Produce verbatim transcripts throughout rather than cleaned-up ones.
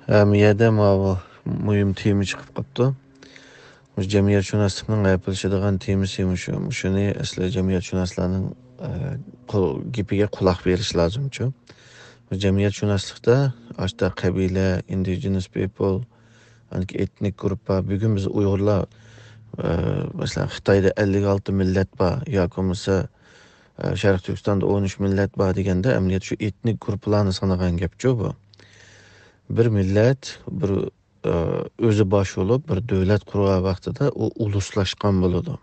ھە، مۇ يەردە ماۋۇ مۇھىم تېما چىقىپ قاپتۇ. مۇشۇ جەمئىيەتشۇناسلىقنىڭ ھەپىلىشىدىغان تېمىسى مۇشۇ. مۇشۇنى ئەسلى جەمئىيەتشۇناسلارنىڭ، ئە، قۇ-، گېپىگە قۇلاق بېرىش لازىمچۇ. مۇشۇ جەمئىيەتشۇناسلىقتا ئاشتا قەبىلە، indigenous people، ئەتنىك گۇرۇپپا، بۈگۈن بىز ئۇيغۇرلار، ئە، مەسىلەن، خىتايدا ئەللىك ئالتە مىللەت بار ياكى بولمىسا، ئە، شەرقىي تۈركىستاندا ئون ئۈچ مىللەت بار دېگەندە، ئەمەلىيەتتە شۇ ئېتنىك گۇرۇپپىلارنى سانىغان گەپچۇ بۇ. بىر مىللەت، بىر، ئە، ئۆزى باش بولۇپ، بىر دۆلەت قۇرغان ۋاقتىدا ئۇ ئۇلۇسلاشقان بولىدۇ.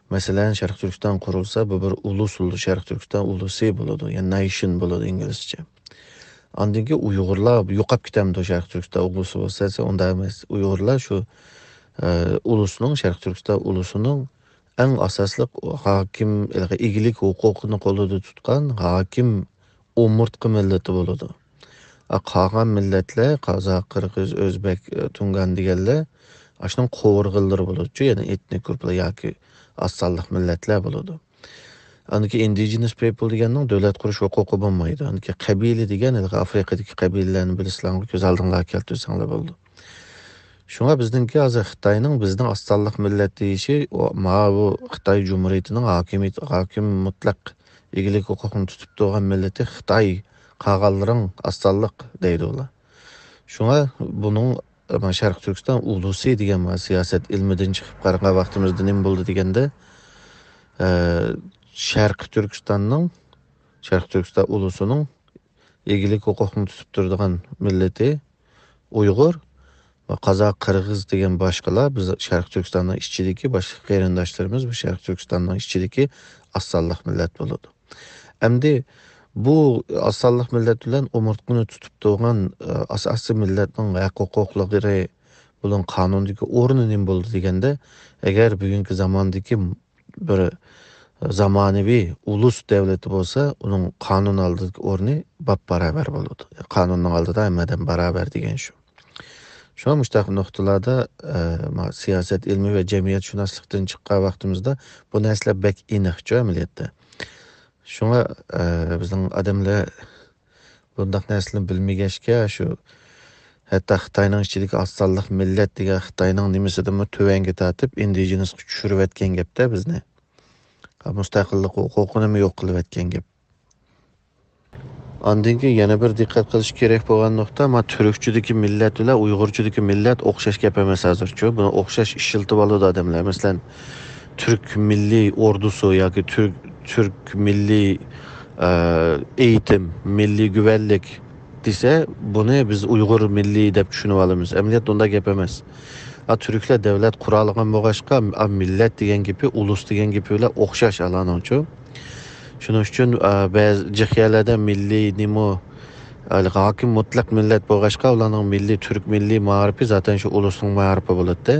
مەسىلەن، شەرقىي تۈركىستان قۇرۇلسا، بۇ بىر ئۇلۇس بولىدۇ، شەرقىي تۈركىستان ئۇلۇسى بولىدۇ، يەنى نەيشن بولىدۇ ئىنگلىزچە. ئاندىن كېيىن ئۇيغۇرلار يوقاپ كېتەمدۇ شەرقىي تۈركىستان ئۇلۇسى بولسا دېسە، ئۇنداق ئەمەس. ئۇيغۇرلار شۇ، ئە، ئۇلۇسنىڭ، شەرقىي تۈركىستان ئۇلۇسىنىڭ ئەڭ ئاساسلىق ھاكىم، ئىگىلىك ھوقۇقىنى قولىدا تۇتقان ھاكىم ئومۇرتقا مىللىتى بولىدۇ. ئا، قالغان مىللەتلەر، قازاق، قىرغىز، ئۆزبەك، ئە، تۇڭگان دېگەنلەر ئاشۇنىڭ قوۋۇرغىنلىرى بولىدۇچۇ، يەنى ئېتنىك گۇرۇپپىلار ياكى ئاز سانلىق مىللەتلەر بولىدۇ. ئاندىن كېيىن indigenous people دېگەننىڭ دۆلەت قۇرۇش ھوقۇقى بولمايدۇ. ئاندىن كېيىن قەبىلە دېگەن ھېلىقى ئافرىقىدىكى قەبىلىلەرنى بىلىسىلەرغۇ كۆز ئالدىڭلارغا كەلتۈرسەڭلار بولىدۇ. شۇڭا بىزنىڭكى ھازىر خىتاينىڭ بىزنىڭ ئاز سانلىق مىللەت دېيىشى، ئۇ، ماۋۇ خىتاي جۇمھۇرىيىتىنىڭ ھاكىمىيىتى، ھاكىم مۇتلەق ئىگىلىك ھوقۇقىنى تۇتۇپ تۇرغان مىللىتى خىتاي، قالغانلىرىڭ ئاز سانلىق دەيدۇ ئۇلار. شۇڭا بۇنىڭ، ئە، شەرقىي تۈركىستان ئۇلۇسى دېگەن سىياسەت ئىلمىدىن چىقىپ قارىغان ۋاقتىمىزدا نېمە بولدى دېگەندە، ئە، شەرقىي تۈركىستاننىڭ، شەرقىي تۈركىستان ئۇلۇسىنىڭ ئىگىلىك ھوقۇقىنى تۇتۇپ تۇرىدىغان مىللىتى ئۇيغۇر ۋە قازاق، قىرغىز دېگەن باشقىلار بىز شەرقىي تۈركىستاننىڭ ئىچىدىكى باشقا قېرىنداشلىرىمىز، بۇ شەرقىي تۈركىستاننىڭ ئىچىدىكى ئاز سانلىق مىللەت بولىدۇ. ئەمدى بۇ ئاز سانلىق مىللەت بىلەن ئومۇرتقىنى تۇتۇپ تۇرغان، ئە، ئاساسىي مىللەتنىڭ ھەق ھوقۇقلىرى، بۇنىڭ قانۇندىكى ئورنى نېمە بولىدۇ دېگەندە، ئەگەر بۈگۈنكى زاماندىكى بىر زامانىۋى ئۇلۇس دەۋلىتى بولسا، ئۇنىڭ قانۇن ئالدىدىكى ئورنى باپباراۋەر بولىدۇ. قانۇننىڭ ئالدىدا ھەممە ئادەم باراۋەر دېگەن شۇ. شۇڭا مۇشۇنداق نۇقتىلاردا، ئە، ما-، سىياسەت ئىلمى ۋە جەمئىيەتشۇناسلىقتىن چىققان ۋاقتىمىزدا بۇ نەرسىلەر بەك ئېنىقچۇ ئەمەلىيەتتە. شۇڭا، ئە، بىزنىڭ ئادەملەر بۇنداق نەرسىلەرنى بىلمىگەچكە، شۇ ھەتتا خىتاينىڭ ئىچىدىكى ئاز سانلىق مىللەت دېگەن خىتاينىڭ نېمىسىدىنمۇ تۆۋەنگە تارتىپ، ئىندىجېنىسقا چۈشۈرۈۋەتكەن گەپتە بىزنى. مۇستەقىللىق ھوقۇقىنىمۇ يوق قىلىۋەتكەن گەپ. ئاندىن كېيىن يەنە بىر دىققەت قىلىش كېرەك بولغان نۇقتا، ما تۈركچىدىكى مىللەت بىلەن ئۇيغۇرچىدىكى مىللەت ئوخشاش گەپ ئەمەس ھازىرچۇ. بۇنى ئوخشاش ئىشلىتىۋالىدۇ ئادەملەر. مەسىلەن، تۈرك مىللىي ئوردۇسى ياكى تۈرك، تۈرك مىللىي، ئە، ئېيتىم، مىللىي گۈۋەنلىك دېسە، بۇنى بىز ئۇيغۇر مىللىي دەپ چۈشىنىۋالىمىز. ئەمەلىيەتتە ئۇنداق گەپ ئەمەس. ئا، تۈركلەر دەۋلەت قۇرالىغان بولغاچقا، ئا، مىللەت دېگەن گېپى، ئۇلۇس دېگەن گېپى بىلەن ئوخشاش ئالانىڭچۇ. شۇنىڭ ئۈچۈن، ئا، بەزى جىق يەرلەردە مىللىي نېمە، ھېلىقى ھاكىم مۇتلەق مىللەت بولغاچقا، ئۇلارنىڭ مىللىي، تۈرك مىللىي مائارىپى زاتەن شۇ ئۇلۇسنىڭ مائارىپى بولاتتى.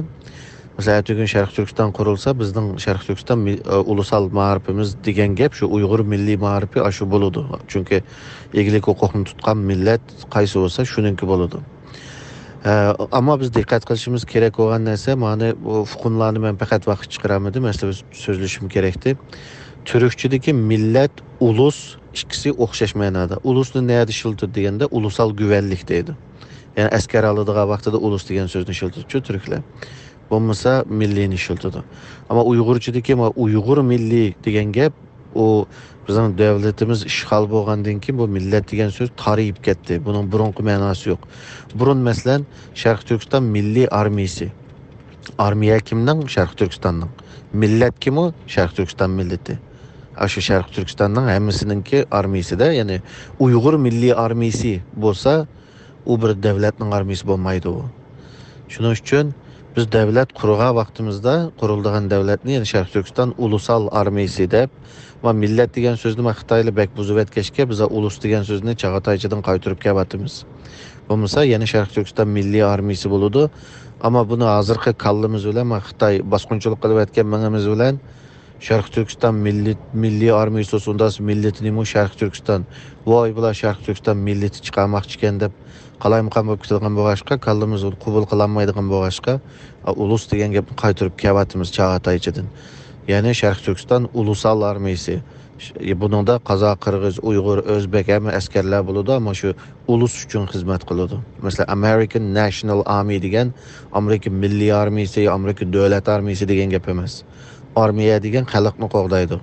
مەسىلەن، ئەتىگۈن شەرقىي تۈركىستان قۇرۇلسا، بىزنىڭ شەرقىي تۈركىستان مىل-، ئۇلۇسال مائارىپىمىز دېگەن گەپ شۇ ئۇيغۇر مىللىي مائارىپى ئاشۇ بولىدۇ. چۈنكى ئىگىلىك ھوقۇقىنى تۇتقان مىللەت قايسى بولسا، شۇنىڭكى بولىدۇ. ئە، ئەمما بىز دىققەت قىلىشىمىز كېرەك بولغان نەرسە، مانا بۇ ئۇقۇملارنى مەن پەقەت ۋاقىت چىقىرالمىدىم، ئەسلى بىز سۆزلىشىم كېرەكتى. تۈركچىدىكى مىللەت، ئۇلۇس ئىككىسى ئوخشاش مەنادا. ئۇلۇسنى نەدە ئىشلىتىدۇ دېگەندە، ئۇلۇسال گۈۋەنلىك دەيدۇ. يەنى ئەسكەر ئالىدىغان ۋاقتىدا ئۇلۇس دېگەن سۆزنى ئىشلىتىدۇچۇ تۈركلەر. بولمىسا مىللىينى ئىشلىتىدۇ. ئەمما ئۇيغۇرچىدىكى ما ئۇيغۇر مىللىي دېگەن گەپ، ئۇ بىزنىڭ دۆلىتىمىز ئىشغال بولغاندىن كېيىن بۇ مىللەت دېگەن سۆز تارىيىپ كەتتى. بۇنىڭ بۇرۇنقى مەناسى يوق. بۇرۇن، مەسىلەن، شەرقىي تۈركىستان مىللىي ئارمىيىسى. ئارمىيە كىمنىڭ؟ شەرقىي تۈركىستاننىڭ. مىللەت كىمۇ؟ شەرقىي تۈركىستان مىللىتى. ئاشۇ شەرقىي تۈركىستاننىڭ ھەممىسىنىڭكى ئارمىيىسىدە، يەنى ئۇيغۇر مىللىي ئارمىيىسى بولسا، ئۇ بىر دەۋلەتنىڭ ئارمىيىسى بولمايدۇ ئۇ. شۇنىڭ ئۈچۈن بىز دەۋلەت قۇرغان ۋاقتىمىزدا، قۇرۇلىدىغان دەۋلەتنى، يەنى شەرقىي تۈركىستان ئۇلۇسال ئارمىيىسى دەپ، ما مىللەت دېگەن سۆزنى ما خىتايلار بەك بۇزۇۋەتكەچكە، بىز ئۇلۇس دېگەن سۆزنى چاغاتايچىدىن قايتۇرۇپ كەۋاتىمىز. بولمىسا يەنە شەرقىي تۈركىستان مىللىي ئارمىيىسى بولىدۇ. ئەمما بۇنى ھازىرقى كاللىمىز بىلەن، ما خىتاي باسقۇنچىلىق قىلىۋەتكەن مېڭىمىز بىلەن، شەرقىي تۈركىستان مىللىي، مىللىي ئارمىيىسى بولسا، ئۇنداق مىللىتى نېمە شەرقىي تۈركىستان؟ ۋاي، بۇلار شەرقىي تۈركىستان مىللىتى چىقارماقچىكەن دەپ قالايمىقان بولۇپ كېتىدىغان بولغاچقا، كاللىمىز ئۇنى قوبۇل قىلالمايدىغان بولغاچقا، ئۇلۇس دېگەن گەپنى قايتۇرۇپ كېلىۋاتىمىز چاغاتايچىدىن. يەنى شەرقىي تۈركىستان ئۇلۇسال ئارمىيىسى. بۇنىڭدا قازاق، قىرغىز، ئۇيغۇر، ئۆزبېك ھەممە ئەسكەرلەر بولىدۇ، ئەمما شۇ ئۇلۇس ئۈچۈن خىزمەت قىلىدۇ. مەسىلەن، American National Army دېگەن ئامېرىكا مىللىي ئارمىيىسى يا ئامېرىكا دۆلەت ئارمىيىسى دېگەن گەپ ئەمەس. ئارمىيە دېگەن خەلقنى قوغدايدۇ.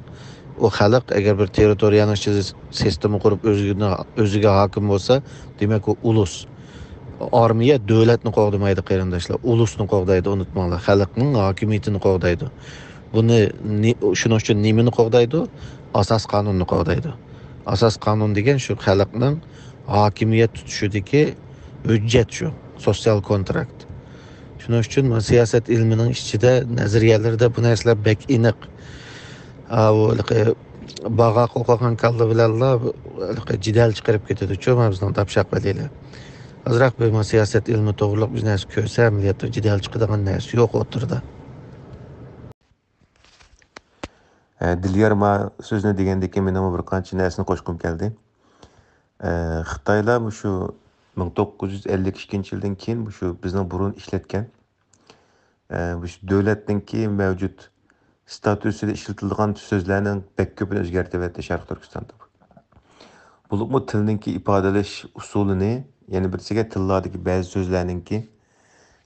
ئۇ خەلق ئەگەر بىر تېررىتورىيەنىڭ ئىچىدە سىستېما قۇرۇپ ئۆزىگە، ئۆزىگە ھاكىم بولسا، دېمەك ئۇ ئۇلۇس. ئارمىيە دۆلەتنى قوغدىمايدۇ، قېرىنداشلار، ئۇلۇسنى قوغدايدۇ، ئۇنتۇماڭلار، خەلقنىڭ ھاكىمىيىتىنى قوغدايدۇ. بۇنى نى-، شۇنىڭ ئۈچۈن نېمىنى قوغدايدۇ؟ ئاساس قانۇننى قوغدايدۇ. ئاساس قانۇن دېگەن شۇ خەلقنىڭ ھاكىمىيەت تۇتۇشىدىكى ھۆججەت شۇ، سوتسىيال كونتراكت. شۇنىڭ ئۈچۈن مانا سىياسەت ئىلمىنىڭ ئىچىدە، نەزەرىيەلىرىدە بۇ نەرسىلەر بەك ئېنىق. ئا، ئۇ ھېلىقى باغاق ئوقۇغان كاللا بىلەنلا ھېلىقى جېدەل چىقىرىپ كېتىدۇچۇ، مانا بىزنىڭ داپشاق ۋەلىلەر. ئازراق بىر مانا سىياسەت ئىلمى توغرۇلۇق بىر نەرسە كۆرسە، ئەمەلىيەتتە جېدەل چىقىدىغان نەرسە يوق ئوتتۇرىدا. ئە، دىليار ما سۆزنى دېگەندىكىن مېنىڭمۇ بىر قانچە نەرسىنى قوشقۇم كەلدى. ئە، خىتايلار مۇشۇ مىڭ توققۇز يۈز ئەللىك ئىككىنچى يىلدىن كېيىن مۇشۇ بىزنىڭ بۇرۇن ئىشلەتكەن، ئە، مۇشۇ دۆلەتنىڭكى مەۋجۇت ستاتۇسىدا ئىشلىتىلىدىغان سۆزلەرنىڭ بەك كۆپىنى ئۆزگەرتىۋەتتى شەرقىي تۈركىستاندا. بولۇپمۇ تىلنىڭكى ئىپادىلەش ئۇسۇلىنى، يەنە بىرسىگە تىللاردىكى بەزى سۆزلەرنىڭكى،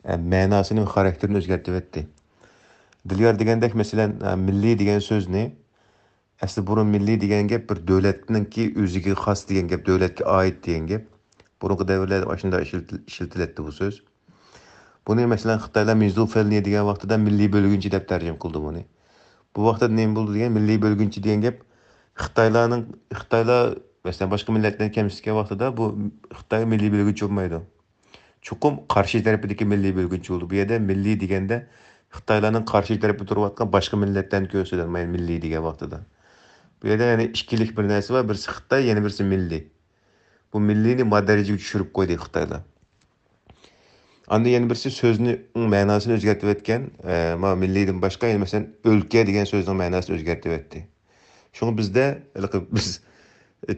ئە، مەناسىنى ۋە خاراكتېرىنى ئۆزگەرتىۋەتتى. دىليار دېگەندەك، مەسىلەن، ئە، مىللىي دېگەن سۆزنى، ئەسلى بۇرۇن مىللىي دېگەن گەپ بىر دۆلەتنىڭكى ئۆزىگە خاس دېگەن گەپ، دۆلەتكە ئائىت دېگەن گەپ. بۇرۇنقى دەۋرلەردە ئاشۇنداق ئىشلىتىل-، ئىشلىتىلەتتى بۇ سۆز. بۇنى، مەسىلەن، خىتايلار مىزۇفېلنى دېگەن ۋاقتىدا مىللىي بۆلگۈنچى دەپ تەرجىمە قىلدى بۇنى. بۇ ۋاقىتتا نېمە بولدى دېگەن، مىللىي بۆلگۈنچى دېگەن گەپ خىتايلارنىڭ، خىتايلار، مەسىلەن، باشقا مىللەتلەرنى كەمسىتكەن ۋاقتىدا بۇ خىتاي مىللىي بۆلگۈنچى بولمايدۇ. چوقۇم قارشى تەرىپىدىكى مىللىي بۆلگۈنچى بولىدۇ. بۇ يەردە مىللىي دېگەندە خىتايلارنىڭ قارشى تەرىپىدە تۇرۇۋاتقان باشقا مىللەتلەرنى كۆرسىتىدۇ، مەن مىللىي دېگەن ۋاقتىدا. بۇ يەردە يەنى ئىككىلىك بىر نەرسە بار، بىرسى خىتاي، يەنە بىرسى مىللىي. بۇ مىللىينى ما دەرىجىگە چۈشۈرۈپ قويدى خىتايلار. ئاندىن يەنە بىرسى سۆزنىڭ مەناسىنى ئۆزگەرتىۋەتكەن. ئە، ما مىللىيدىن باشقا، يەنە مەسىلەن، ئۆلكە دېگەن سۆزنىڭ مەناسىنى ئۆزگەرتىۋەتتى. شۇڭا بىزدە ھېلىقى بىز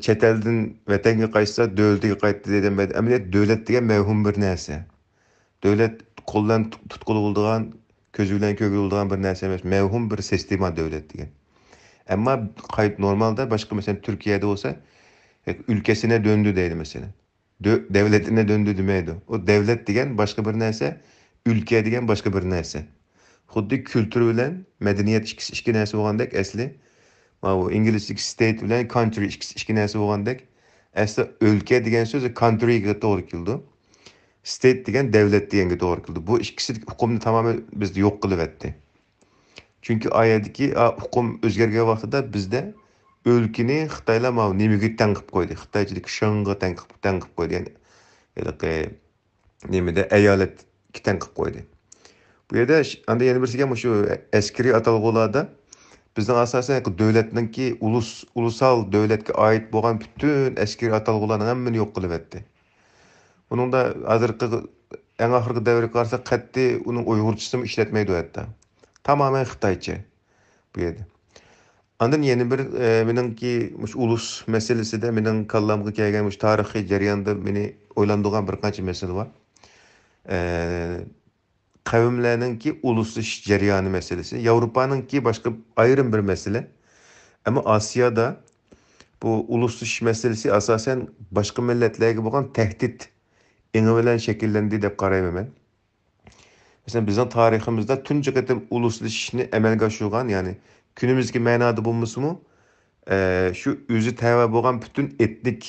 چەت ئەلدىن ۋەتەنگە قايتسا، دۆلىتىگە قايتتى دېگەن بەدە-، ئەمەلىيەت دۆلەت دېگەن مەۋھۇم بىر نەرسە. دۆلەت قول بىلەن تۇ-، تۇتقىلى بولىدىغان، كۆز بىلەن كۆرگىلى بولىدىغان بىر نەرسە ئەمەس. مەۋھۇم بىر سىستېما دۆلەت دېگەن. ئەمما قايت نورمالدا باشقا، مەسىلەن، تۈركىيەدە بولسا، ئۆلكەسىنە دۆندى دەيدۇ، مەسىلەن. دۆ-، دەۋلىتىنى دۆندى دېمەيدۇ. ئۇ دەۋلەت دېگەن باشقا بىر نەرسە، ئۆلكە دېگەن باشقا بىر نەرسە. خۇددى كۈلتۈر بىلەن مەدەنىيەت ئىككىسى ئىككى نەرسە بولغاندەك ئەسلى. ماۋۇ ئىنگلىزچىدىكى ستېيت بىلەن كانترى ئىككىسى ئىككى نەرسە بولغاندەك، ئەسلى ئۆلكە دېگەن سۆز كانترىگە توغرا كېلىدۇ. ستېيت دېگەن دەۋلەت دېگەنگە توغرا كېلىدۇ. بۇ ئىككىسىدىكى ئۇقۇمنى تامامەن بىزدە يوق قىلىۋەتتى. چۈنكى ئا يەردىكى، ئا، ئۇقۇم ئۆزگەرگەن ۋاقتىدا بىزدە ئۆلكىنى خىتايلار ماۋۇ نېمىگە تەڭ قىلىپ قويدى؟ خىتايچىدىكى شېڭغا تەڭ قىلىپ، تەڭ قىلىپ قويدى. يەنى ھېلىقى نېمىدە، ئەيالەتكە تەڭ قىلىپ قويدى. بۇ يەردە ش-، ئاندىن يەنە بىرسىگە مۇشۇ ئەسكىرىي ئاتالغۇلاردا بىزنىڭ ئاساسەن دۆلەتنىڭكى ئۇلۇس-، ئۇلۇسال دۆلەتكە ئائىت بولغان پۈتۈن ئەسكىرىي ئاتالغۇلارنىڭ ھەممىنى يوق قىلىۋەتتى. بۇنىڭدا ھازىرقى ئەڭ ئاخىرقى دەۋرگە قارىساق، قەتئىي ئۇنىڭ ئۇيغۇرچىسىمۇ ئىشلەتمەيدۇ ھەتتا. تامامەن خىتايچە بۇ يەردە. ئاندىن يەنە بىر، ئە، مېنىڭكى مۇشۇ ئۇلۇس مەسىلىسىدە مېنىڭ كاللامغا كەلگەن مۇشۇ تارىخىي جەرياندا مېنى ئويلاندۇرغان بىر قانچە مەسىلە بار. ئە، قەۋملەرنىڭكى ئۇلۇسلىشىش جەريانى مەسىلىسى. ياۋروپانىڭكى باشقا ئايرىم بىر مەسىلە. ئەمما ئاسىيادا بۇ ئۇلۇسلىشىش مەسىلىسى ئاساسەن باشقا مىللەتلەرگە بولغان تەھدىت ئېڭى بىلەن شەكىللەندى دەپ قارايمەن مەن. مەسىلەن، بىزنىڭ تارىخىمىزدا تۇنجى قېتىم ئۇلۇسلىشىشنى ئەمەلگە ئاشۇرغان، يەنى كۈنىمىزدىكى مەنادا بولمىسىمۇ، ئە، شۇ ئۆزى تەۋە بولغان پۈتۈن ئېتنىك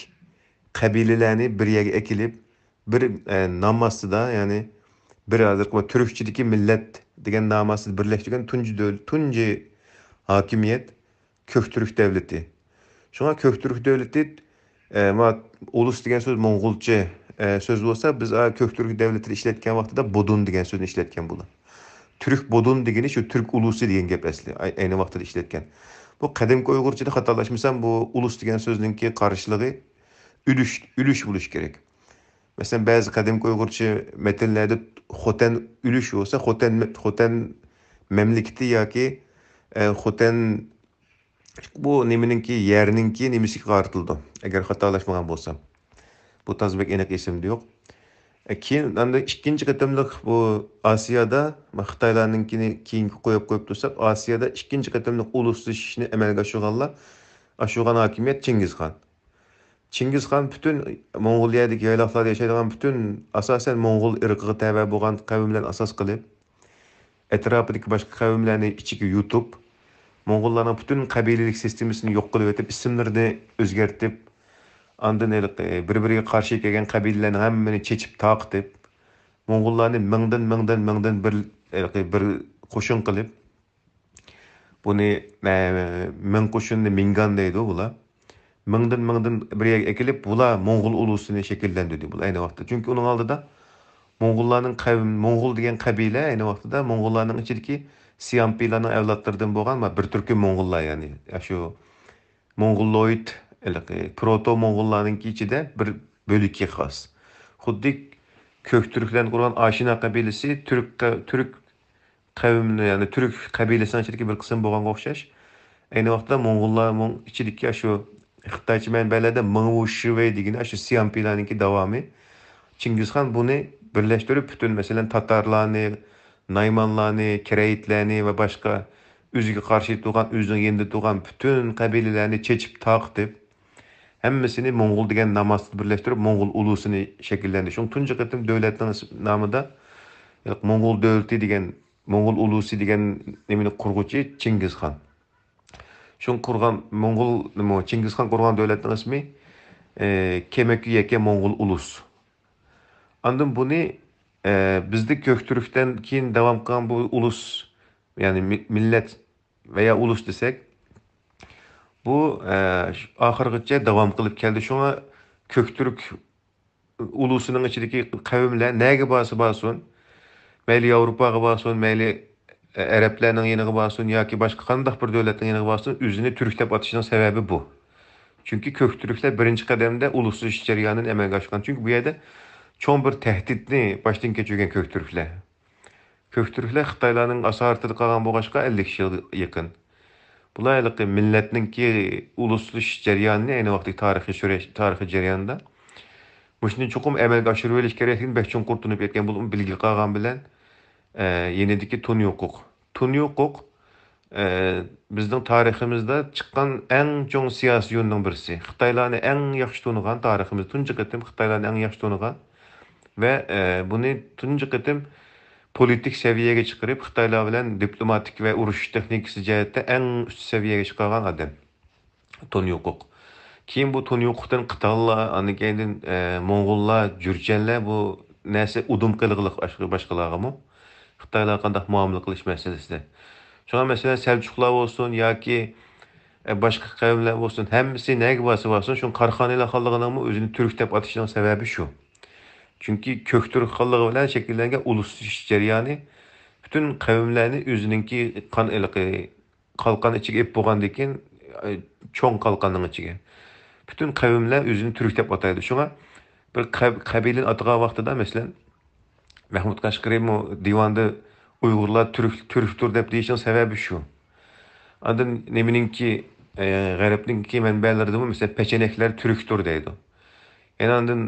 قەبىلىلەرنى بىر يەرگە ئەكېلىپ، بىر، ئە، نام ئاستىدا، يەنى بىر ھازىرقى تۈركچىدىكى مىللەت دېگەن نام ئاستىدا بىرلەشتۈرگەن تۇنجى دۆل-، تۇنجى ھاكىمىيەت كۆكتۈرك دەۋلىتى. شۇڭا كۆكتۈرك دەۋلىتى، ئە، ما-، ئۇلۇس دېگەن سۆز موڭغۇلچە، ئە، سۆز بولسا، بىز، ئا، كۆكتۈرك دەۋلىتىدە ئىشلەتكەن ۋاقتىدا بودۇن دېگەن سۆزنى ئىشلەتكەن بۇلار. تۈرك بودۇن دېگىنى شۇ تۈرك ئۇلۇسى دېگەن گەپ ئەسلى. ئاي-، ئەينى ۋاقتىدا ئىشلەتكەن. بۇ قەدىمكى ئۇيغۇرچىدا خاتالاشمىسام، بۇ ئۇلۇس دېگەن سۆزنىڭكى قارشىلىقى ئۈلۈش، ئۈلۈش بولۇشى كېرەك. مەسىلەن، بەزى قەدىمكى ئۇيغۇرچە مەتنلەردە خوتەن ئۈلۈش بولسا، خوتەن، خوتەن مەملىكىتى ياكى، ئە، خوتەن بۇ نېمىنىڭكى، يەرنىڭكى نېمىسىگە قارىتىلىدۇ، ئەگەر خاتالاشمىغان بولسام. بۇ تازا بەك ئېنىق ئېسىمدە يوق. ئە، كېيىن، ئاندىن ئىككىنچى قېتىملىق بۇ ئاسىيادا، خىتايلارنىڭكىنى كېيىنگە قويۇپ، قويۇپ تۇرساق، ئاسىيادا ئىككىنچى قېتىملىق ئۇلۇسلىشىشنى ئەمەلگە ئاشۇرغانلار ئاشۇرغان ھاكىمىيەت چىڭگىزخان. چىڭگىزخان پۈتۈن موڭغۇلىيەدىكى يايلاقلاردا ياشايدىغان پۈتۈن ئاساسەن موڭغۇل ئىرقىغا تەۋە بولغان قەۋملەرنى ئاساس قىلىپ، ئەتراپىدىكى باشقا قەۋملەرنى ئىچىگە يۇتۇپ، موڭغۇللارنىڭ پۈتۈن قەبىلىلىك سىستېمىسىنى يوق قىلىۋېتىپ، ئىسىملىرىنى ئۆزگەرتىپ، ئاندىن ھېلىقى بىر-بىرىگە قارشى كەلگەن قەبىلىلەرنىڭ ھەممىنى چېچىپ تارقىتىپ، موڭغۇللارنى مىڭدىن، مىڭدىن، مىڭدىن بىر، ھېلىقى بىر قوشۇن قىلىپ، بۇنى، ئە، مىڭ قوشۇننى مىڭگان دەيدۇ بۇلار. مىڭدىن، مىڭدىن بىر يەرگە ئەكېلىپ، بۇلار موڭغۇل ئۇلۇسىنى شەكىللەندۈردى بۇلار ئەينى ۋاقىتتا. چۈنكى ئۇنىڭ ئالدىدا موڭغۇللارنىڭ قەۋم-، موڭغۇل دېگەن قەبىلە ئەينى ۋاقتىدا موڭغۇللارنىڭ ئىچىدىكى سيامپىلارنىڭ ئەۋلادلىرىدىن بولغان ۋە بىر تۈركۈم موڭغۇللار، يەنى ئاشۇ موڭغۇلويد، ھېلىقى پروتو موڭغۇللارنىڭكى ئىچىدە بىر بۆلىكى خاس. خۇددى كۆك تۈركلەرنى قۇرغان ئاشىنا قەبىلىسى تۈرك قە-، تۈرك قەۋمىنى، يەنى تۈرك قەبىلىسىنىڭ ئىچىدىكى بىر قىسىم بولغانغا ئوخشاش. ئەينى ۋاقىتتا موڭغۇللار، موڭ-، ئىچىدىكى ئاشۇ خىتايچە مەنبەلەردە مىڭۋۇ شىۋېي دېگىنى ئاشۇ سيامپىلارنىڭكى داۋامى. چىڭگىزخان بۇنى بىرلەشتۈرۈپ، پۈتۈن، مەسىلەن، تاتارلارنى، نايمانلارنى، كىرەيىتلەرنى ۋە باشقا ئۆزىگە قارشى تۇرغان، ئۆزىنىڭ يېنىدا تۇرغان پۈتۈن قەبىلىلەرنى چېچىپ تارقىتىپ، ھەممىسىنى موڭغۇل دېگەن نام ئاستىدا بىرلەشتۈرۈپ، موڭغۇل ئۇلۇسىنى شەكىللەندۈردى. شۇڭا تۇنجى قېتىم دۆلەتنىڭ ئىس-، نامىدا موڭغۇل دۆلىتى دېگەن، موڭغۇل ئۇلۇسى دېگەن نېمىنى قۇرغۇچى چىڭگىزخان. شۇڭا قۇرغان موڭغۇل، نېمە، چىڭگىزخان قۇرغان دۆلەتنىڭ ئىسمى، ئە، كېمەكۈ يەكە موڭغۇل ئۇلۇس. ئاندىن بۇنى، ئە، بىزدە كۆكتۈركتىن كېيىن داۋام قىلغان بۇ ئۇلۇس، يەنى مىل-، مىللەت ۋەيا ئۇلۇس دېسەك، بۇ، ئە، ش-، ئاخىرغىچە داۋام قىلىپ كەلدى. شۇڭا كۆكتۈرك ئۇلۇسىنىڭ ئىچىدىكى قەۋملەر نەگە بارسا بارسۇن، مەيلى ياۋروپاغا بارسۇن، مەيلى ئەرەبلەرنىڭ يېنىغا بارسۇن ياكى باشقا قانداق بىر دۆلەتنىڭ يېنىغا بارسۇن، ئۆزىنى تۈرك دەپ ئاتىشىنىڭ سەۋەبى بۇ. چۈنكى كۆكتۈركلەر بىرىنچى قەدەمدە ئۇلۇسلىشىش جەريانىنى ئەمەلگە ئاشۇرغان. چۈنكى بۇ يەردە چوڭ بىر تەھدىتنى باشتىن كەچۈرگەن كۆكتۈركلەر. كۆكتۈركلەر خىتايلارنىڭ ئاسارىتىدە قالغان بولغاچقا، ئەللىك يىلغا يېقىن. بۇلار ھېلىقى مىللەتنىڭكى ئۇلۇسلىشىش جەريانىنى، ئەينى ۋاقىتتىكى تارىخىي سۈرەش، تارىخىي جەرياندا مۇشۇنى چوقۇم ئەمەلگە ئاشۇرۇۋېلىش كېرەكلىكىنى بەك چوڭقۇر تونۇپ يەتكەن بولۇپ، بىلگە قالغان بىلەن، ئە، يېنىدىكى تۇنيۇقۇق. تۇنيۇقۇق، ئە، بىزنىڭ تارىخىمىزدا چىققان ئەڭ چوڭ سىياسىيوننىڭ بىرسى. خىتايلارنى ئەڭ ياخشى تونۇغان، تارىخىمىزدا تۇنجى قېتىم خىتايلارنى ئەڭ ياخشى تونۇغان ۋە، ئە، بۇنى تۇنجى قېتىم پولىتىك سەۋىيەگە چىقىرىپ، خىتايلار بىلەن دىپلوماتىك ۋە ئۇرۇش تېخنىكىسى جەھەتتە ئەڭ ئۈست سەۋىيەگە چىقارغان ئادەم. تۇنيۇقۇق. كېيىن بۇ تۇنيۇقۇقتىن قىتانلار، ئاندىن كېيىن، ئە، موڭغۇللار، جۈرجەنلەر بۇ نەرسە ئۇدۇم قىلغىلىق باشقا-، باشقىلارغىمۇ. خىتايلارغا قانداق مۇئامىلە قىلىش مەسىلىسىدە. شۇڭا مەسىلەن، سەلجۇقلار بولسۇن ياكى، ئە، باشقا قەۋملەر بولسۇن، ھەممىسى نەگە بارسا بارسۇن، شۇ قاراخانىيلار خانلىقىنىڭمۇ ئۆزىنى تۈرك دەپ ئاتىشىنىڭ سەۋەبى شۇ. چۈنكى كۆكتۈرك خانلىقى بىلەن شەكىللەنگەن ئۇلۇسلىشىش جەريانى پۈتۈن قەۋملەرنى ئۆزىنىڭكى قان ئىلقى قالقان ئىچىگە ئېلىپ بولغاندىن كېيىن، ئە، چوڭ قالقاننىڭ ئىچىگە پۈتۈن قەۋملەر ئۆزىنى تۈرك دەپ ئاتايدۇ. شۇڭا بىر قەب-، قەبىلىنى ئاتىغان ۋاقتىدا، مەسىلەن، مەھمۇد قەشقىرىمۇ دىۋاندا ئۇيغۇرلار تۈرك، تۈركتۇر دەپ دېيىشنىڭ سەۋەبى شۇ. ئاندىن نېمىنىڭكى، ئە، غەربنىڭكى مەنبەلىرىدىمۇ، مەسىلەن، پېچەنەكلەر تۈركتۇر دەيدۇ. يەنە ئاندىن،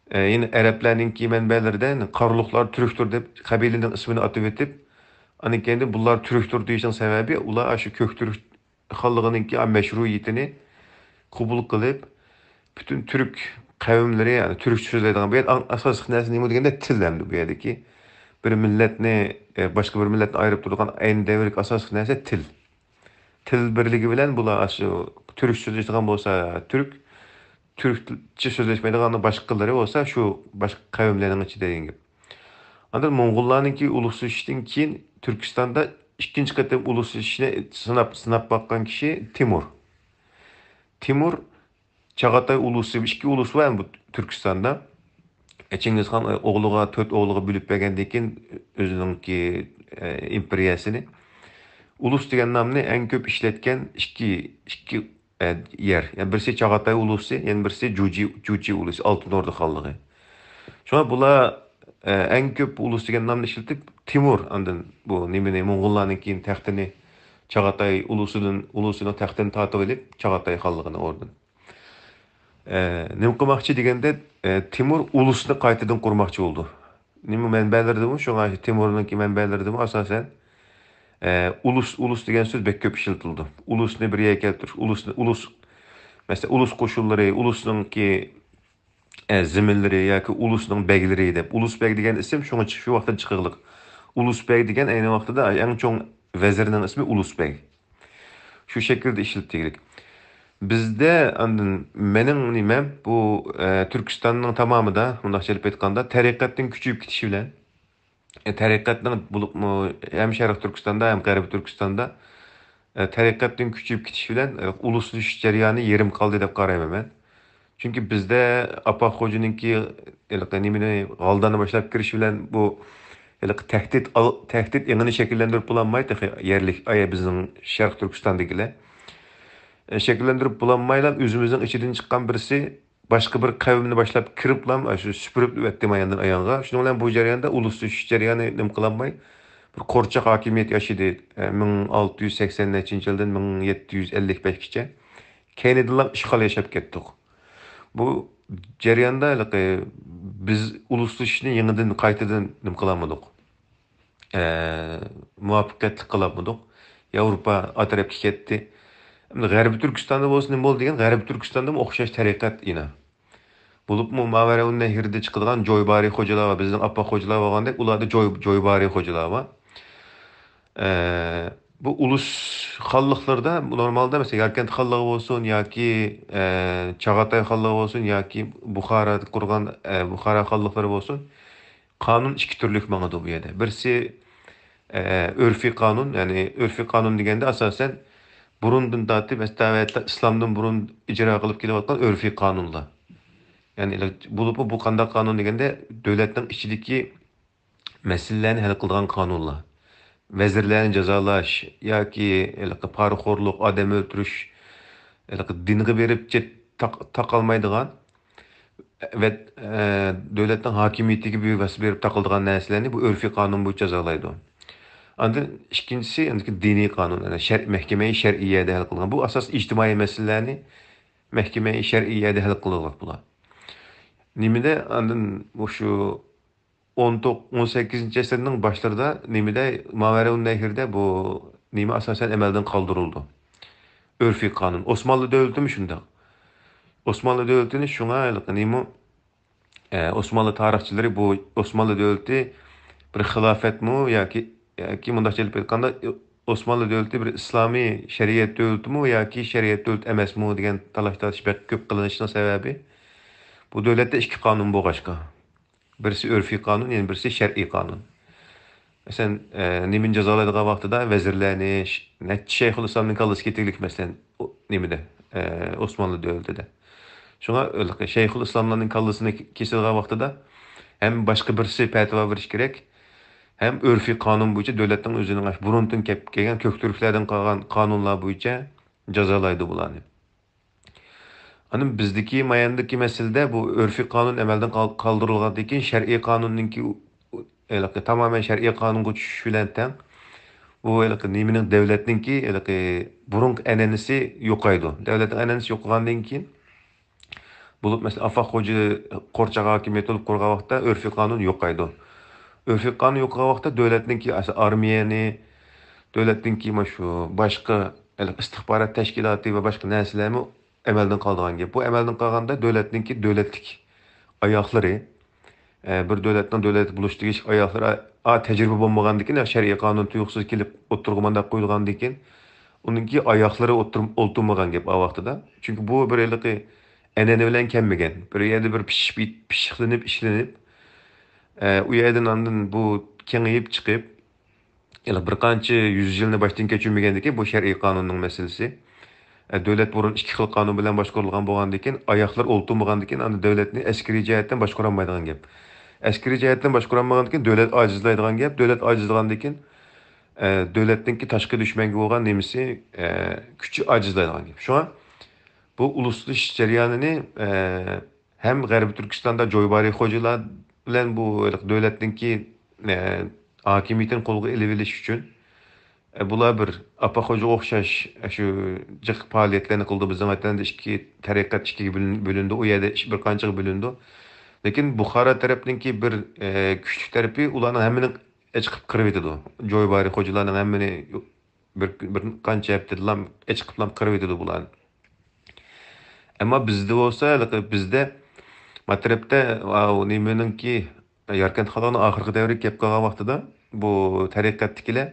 ئە، يەنە ئەرەبلەرنىڭكى مەنبەلىرىدە قارلۇقلار تۈركتۇر دەپ قەبىلىنىڭ ئىسمىنى ئاتىۋېتىپ، ئاندىن كېيىن بۇلار تۈركتۇر دېيىشنىڭ سەۋەبى، ئۇلار ئاشۇ كۆك تۈرك خانلىقىنىڭكى مەشرۇئىيىتىنى قوبۇل قىلىپ، پۈتۈن تۈرك قەۋملىرى، يەنى تۈركچە سۆزلەيدىغان، بۇ يەردە ئەڭ ئاساسلىق نەرسە نېمە دېگەندە، تىل ئەمدى بۇ يەردىكى. بىر مىللەتنى، ئە، باشقا بىر مىللەتتىن ئايرىپ تۇرىدىغان ئەينى دەۋردىكى ئاساسلىق نەرسە تىل. تىل بىرلىكى بىلەن بۇلار ئاشۇ تۈركچە سۆزلەشتىغان بولسا تۈرك، تۈركچە سۆزلەشمەيدىغان باشقىلىرى بولسا شۇ باشقا قەۋملەرنىڭ ئىچىدە دېگەن گەپ. ئاندىن موڭغۇللارنىڭكى ئۇلۇسلىشىشتىن كېيىن تۈركىستاندا ئىككىنچى قېتىم ئۇلۇسلىشىشنى سىناپ، سىناپ باققان كىشى تىمۇر. تىمۇر چاغاتاي ئۇلۇسى، ئىككى ئۇلۇس بار بۇ تۈركىستاندا. ئە، چىڭگىزخان ئوغلىغا، تۆت ئوغلىغا بۆلۈپ بەرگەندىن كېيىن ئۆزىنىڭكى، ئە، ئىمپېرىيەسىنى. ئۇلۇس دېگەن نامنى ئەڭ كۆپ ئىشلەتكەن ئىككى، ئىككى، ئە، يەر. يەنى بىرسى چاغاتاي ئۇلۇسى، يەنە بىرسى جۇجى، جۇجى ئۇلۇسى، ئالتۇن ئوردا خانلىقى. شۇڭا بۇلار، ئە، ئەڭ كۆپ ئۇلۇس دېگەن نامنى ئىشلىتىپ، تىمۇر ئاندىن بۇ نېمىنى، موڭغۇللارنىڭ كېيىن تەختىنى چاغاتاي ئۇلۇسىدىن، ئۇلۇسىنىڭ تەختىنى تارتىۋېلىپ، چاغاتاي خانلىقىنى ئوردىن. ئە، نېمە قىلماقچى دېگەندە، ئە، تىمۇر ئۇلۇسنى قايتىدىن قۇرماقچى بولىدۇ. نېمە مەنبەلىرىدىمۇ، شۇڭا تىمۇرنىڭكى مەنبەلىرىدىمۇ ئاساسەن، ئە، ئۇلۇس، ئۇلۇس دېگەن سۆز بەك كۆپ ئىشلىتىلىدۇ. ئۇلۇسنى بىر يەرگە كەلتۈرۈش، ئۇلۇسنى، ئۇلۇس، مەسىلەن، ئۇلۇس قوشۇنلىرى، ئۇلۇسنىڭكى، ئە، زېمىنلىرى ياكى ئۇلۇسنىڭ بەگلىرى دەپ، ئۇلۇس بەگ دېگەن ئىسىم شۇڭا چىق-، شۇ ۋاقىتتا چىقىغلىق. ئۇلۇس بەگ دېگەن ئەينى ۋاقتىدا ئەڭ چوڭ ۋەزىرنىڭ ئىسمى ئۇلۇس بەگ. شۇ شەكىلدە ئىشلىتىلگەنلىك. بىزدە ئاندىن مېنىڭ نېمەم، بۇ، ئە، تۈركىستاننىڭ تامامىدا، مۇنداقچە ئېلىپ ئېيتقاندا، تەرىقەتنىڭ كۈچىيىپ كېتىشى بىلەن، ئە، تەرىقەتنىڭ بولۇپمۇ ھەم شەرقىي تۈركىستاندا، ھەم غەربىي تۈركىستاندا، ئە، تەرىقەتنىڭ كۈچىيىپ كېتىشى بىلەن، ئە، ئۇلۇسلىشىش جەريانى يېرىم قالدى دەپ قارايمەن مەن. چۈنكى بىزدە ئاپاق خوجىنىڭكى ھېلىقى نېمىنى، غالداننى باشلاپ كىرىشى بىلەن بۇ ھېلىقى تەھدىت ئال-، تەھدىت ئېڭىنى شەكىللەندۈرۈپ بولالماي، تېخى يەرلىك، ئايە بىزنىڭ شەرقىي تۈركىستاندىكىلەر، ئە، شەكىللەندۈرۈپ بولالمايلا، ئۆزىمىزنىڭ ئىچىدىن چىققان بىرسى باشقا بىر قەۋمنى باشلاپ كىرىپلا، ئاشۇ سۈپۈرۈپ ئۆتتى ماياندىن ئايانغا. شۇنىڭ بىلەن بۇ جەرياندا ئۇلۇسلىشىش جەريانى نېمە قىلالماي، بىر قورچاق ھاكىمىيەت ياشىدى. ئە، مىڭ ئالتە يۈز سەكسەن نەچچىنچى يىلدىن مىڭ يەتتە يۈز ئەللىك بەشكىچە. كەينىدىنلا ئىشغال ياشاپ كەتتۇق. بۇ جەرياندا ھېلىقى بىز ئۇلۇسلىشىشنى يېڭىدىن، قايتىدىن نېمە قىلالمىدۇق. ئە، مۇۋەپپەقىيەتلىك قىلالمىدۇق. ياۋروپا ئا تەرەپكە كەتتى. ئەمدى غەربىي تۈركىستاندا بولسا نېمە بولدى دېگەن، غەربىي تۈركىستاندىمۇ ئوخشاش تەرىقەت ئىنا. بولۇپمۇ ماۋەرەئۇن نەھردە چىقىدىغان جويبارى خوجىلار بار. بىزنىڭ ئاپپاق خوجىلار بولغاندەك، ئۇلاردا جوي-، جويبارى خوجىلار بار. ئە، بۇ ئۇلۇس خانلىقلىرىدا نورمالدا، مەسىلەن، ياركەنت خانلىقى بولسۇن ياكى، ئە، چاغاتاي خانلىقى بولسۇن ياكى بۇخارادا قۇرغان، ئە، بۇخارا خانلىقلىرى بولسۇن، قانۇن ئىككى تۈرلۈك ماڭىدۇ بۇ يەردە. بىرسى، ئە، ئۆرفىي قانۇن، يەنى ئۆرفىي قانۇن دېگەندە ئاساسەن بۇرۇندىن تارتىپ، ھەتتا، ھەتتا ئىسلامدىن بۇرۇن ئىجرا قىلىپ كېلىۋاتقان ئۆرفىي قانۇنلار. يەنى بولۇپمۇ بۇ قانداق قانۇن دېگەندە، دۆلەتنىڭ ئىچىدىكى مەسىلىلەرنى ھەل قىلىدىغان قانۇنلار. ۋەزىرلەرنى جازالاش ياكى ھېلىقى پارىخورلۇق، ئادەم ئۆلتۈرۈش، ھېلىقى دىنغا بېرىپ چەت-، تاق-، تاقالمايدىغان ۋە، ئە، دۆلەتنىڭ ھاكىمىيىتىگە بىۋاسىتە بېرىپ تاقىلىدىغان نەرسىلەرنى بۇ ئۆرفىي قانۇن بويىچە جازالايدۇ. ئاندىن ئىككىنچىسى، ئاندىكى دىنىي قانۇن، يەنى شەر-، مەھكىمەي شەرئىيەدە ھەل قىلغان. بۇ ئاساس ئىجتىمائىي مەسىلىلەرنى مەھكىمەي شەرئىيەدە ھەل قىلىدىغان بۇلار. نېمىدە ئاندىن مۇشۇ ئون توققۇز، ئون سەككىزىنچى ئەسىرنىڭ باشلىرىدا نېمىدە، ماۋەرەئۇن نەھردە بۇ نېمە ئاساسەن ئەمەلدىن قالدۇرۇلىدۇ. ئۆرفىي قانۇن. ئوسمانلى دۆلىتىمۇ شۇنداق. ئوسمانلى دۆلىتىنى شۇڭا ھېلىقى نېمە، ئە، ئوسمانلى تارىخچىلىرى بۇ ئوسمانلى دۆلىتى بىر خىلاپەتمۇ ياكى، ياكى مۇنداقچە ئېلىپ ئېيتقاندا، ئوسمانلى دۆلىتى بىر ئىسلامىي شەرىئەت دۆلىتىمۇ ياكى شەرىئەت دۆلىتى ئەمەسمۇ دېگەن تالاش-تارتىش بەك كۆپ قىلىنىشىنىڭ سەۋەبى، بۇ دۆلەتتە ئىككى قانۇن بولغاچقا. بىرسى ئۆرفىي قانۇن، يەنە بىرسى شەرئىي قانۇن. مەسىلەن، ئە، نېمىنى جازالايدىغان ۋاقتىدا ۋەزىرلەرنى، ش-، نەچچە شەيخۇل ئىسلامنىڭ كاللىسى كېتىگلىك، مەسىلەن، ئۇ، نېمىدە، ئە، ئوسمانلى دۆلىتىدە. شۇڭا ھېلىقى شەيخۇل ئىسلاملارنىڭ كاللىسىنى كېسىدىغان ۋاقتىدا ھەم باشقا بىرسى پەتىۋا بېرىش كېرەك، ھەم ئۆرفىي قانۇن بويىچە دۆلەتنىڭ ئۆزىنىڭ بۇرۇندىن كەپ كەلگەن كۆك تۈركلەردىن قالغان قانۇنلار بويىچە جازالايدۇ بۇلارنى. ئاندىن بىزدىكى ماياندىكى مەسىلىدە بۇ ئۆرفىي قانۇن ئەمەلدىن قال-، قالدۇرۇلغاندىن كېيىن، شەرئىي قانۇننىڭكى ئۇ-، ئۇ-، ھېلىقى تامامەن شەرئىي قانۇنغا چۈشۈش بىلەن تەڭ، بۇ ھېلىقى نېمىنىڭ، دۆلەتنىڭكى ھېلىقى بۇرۇنقى ئەنئەنىسى يوقايدۇ. دۆلەتنىڭ ئەنئەنىسى يوقىغاندىن كېيىن، بولۇپ، مەسىلەن، ئاپاق خوجا قورچاق ھاكىمىيەت بولۇپ قۇرغان ۋاقىتتا ئۆرفىي قانۇن يوقايدۇ. ئۆرفىي قانۇن يوقىغان ۋاقىتتا دۆلەتنىڭكى ئەس-، ئارمىيەنى، دۆلەتنىڭكى مانا شۇ باشقا، ھېلىقى ئىستىخبارات تەشكىلاتى ۋە باشقا نەرسىلەرمۇ ئەمەلدىن قالىدىغان گەپ. بۇ ئەمەلدىن قالغاندا دۆلەتنىڭكى دۆلەتلىك ئاياغلىرى، ئە، بىر دۆلەتنىڭ دۆلەت بولۇشىدىكى ئاياغلىرى، ئا، تەجرىبە بولمىغاندىكىن، شەرئىي قانۇن تۇيۇقسىز كېلىپ ئوتتۇرىغا مانداق قويۇلغاندىكىن، ئۇنىڭكى ئاياغلىرى ئولتۇرم-، ئولتۇرمىغان گەپ ئا ۋاقتىدا. چۈنكى بۇ بىر ھېلىقى ئەنئەنە بىلەن كەلمىگەن. بىر يەردە بىر پىشىپ، پىششىقلىنىپ، ئىشلىنىپ، ئە، ئۇ يەردىن ئاندىن بۇ كېڭىيىپ چىقىپ، ھېلى بىر قانچە يۈز يىلنى باشتىن كەچۈرمىگەندىكىن، بۇ شەرئىي قانۇننىڭ مەسىلىسى. ئە، دۆلەت بۇرۇن ئىككى خىل قانۇن بىلەن باشقۇرۇلغان بولغاندىكىن، ئاياغلىرى ئولتۇرمىغاندىكىن، ئاندىن دۆلەتنى ئەسكىرىي جەھەتتىن باشقۇرالمايدىغان گەپ. ئەسكىرىي جەھەتتىن باشقۇرالمىغاندىكىن، دۆلەت ئاجىزلايدىغان گەپ. دۆلەت ئاجىزلىغاندىكىن، ئە، دۆلەتنىڭكى تاشقى دۈشمەنگە بولغان نېمىسى، ئە، كۈچى ئاجىزلايدىغان گەپ. شۇڭا بۇ ئۇلۇسلىشىش جەريانىنى، ئە، ھەم غەربىي تۈركىستاندا جويبارى خوجىلار بىلەن بۇ دۆلەتنىڭكى، ئە، ھاكىمىيىتىنى قولغا ئېلىۋېلىش ئۈچۈن، ئە، بۇلار بىر ئاپا خوجىغا ئوخشاش، ئە، شۇ جىق پائالىيەتلەرنى قىلىدۇ. بىزنىڭ ۋەتەندە ئىككى تەرىقەت ئىككىگە بۆلۈن-، بۆلۈندى، ئۇ يەردە ئىش-، بىر قانچىغا بۆلۈندى. لېكىن بۇخارا تەرەپنىڭكى بىر، ئە، كۈچلۈك تەرىپى ئۇلارنىڭ ھەممىنى ئەچىقىپ قىرىۋېتىدۇ. جويبارى خوجىلارنىڭ ھەممىنى بىر، بىر قانچە ھەپتىدىلا ئەچىقىپلا قىرىۋېتىدۇ بۇلارنى. ئەمما بىزدە بولسا، ھېلىقى بىزدە ماترەپتە، ئاۋۇ نېمىنىڭكى، ياركەنت خانلىقىنىڭ ئاخىرقى دەۋرىگە كەپ قالغان ۋاقتىدا، بۇ تەرىقەتتىكىلەر،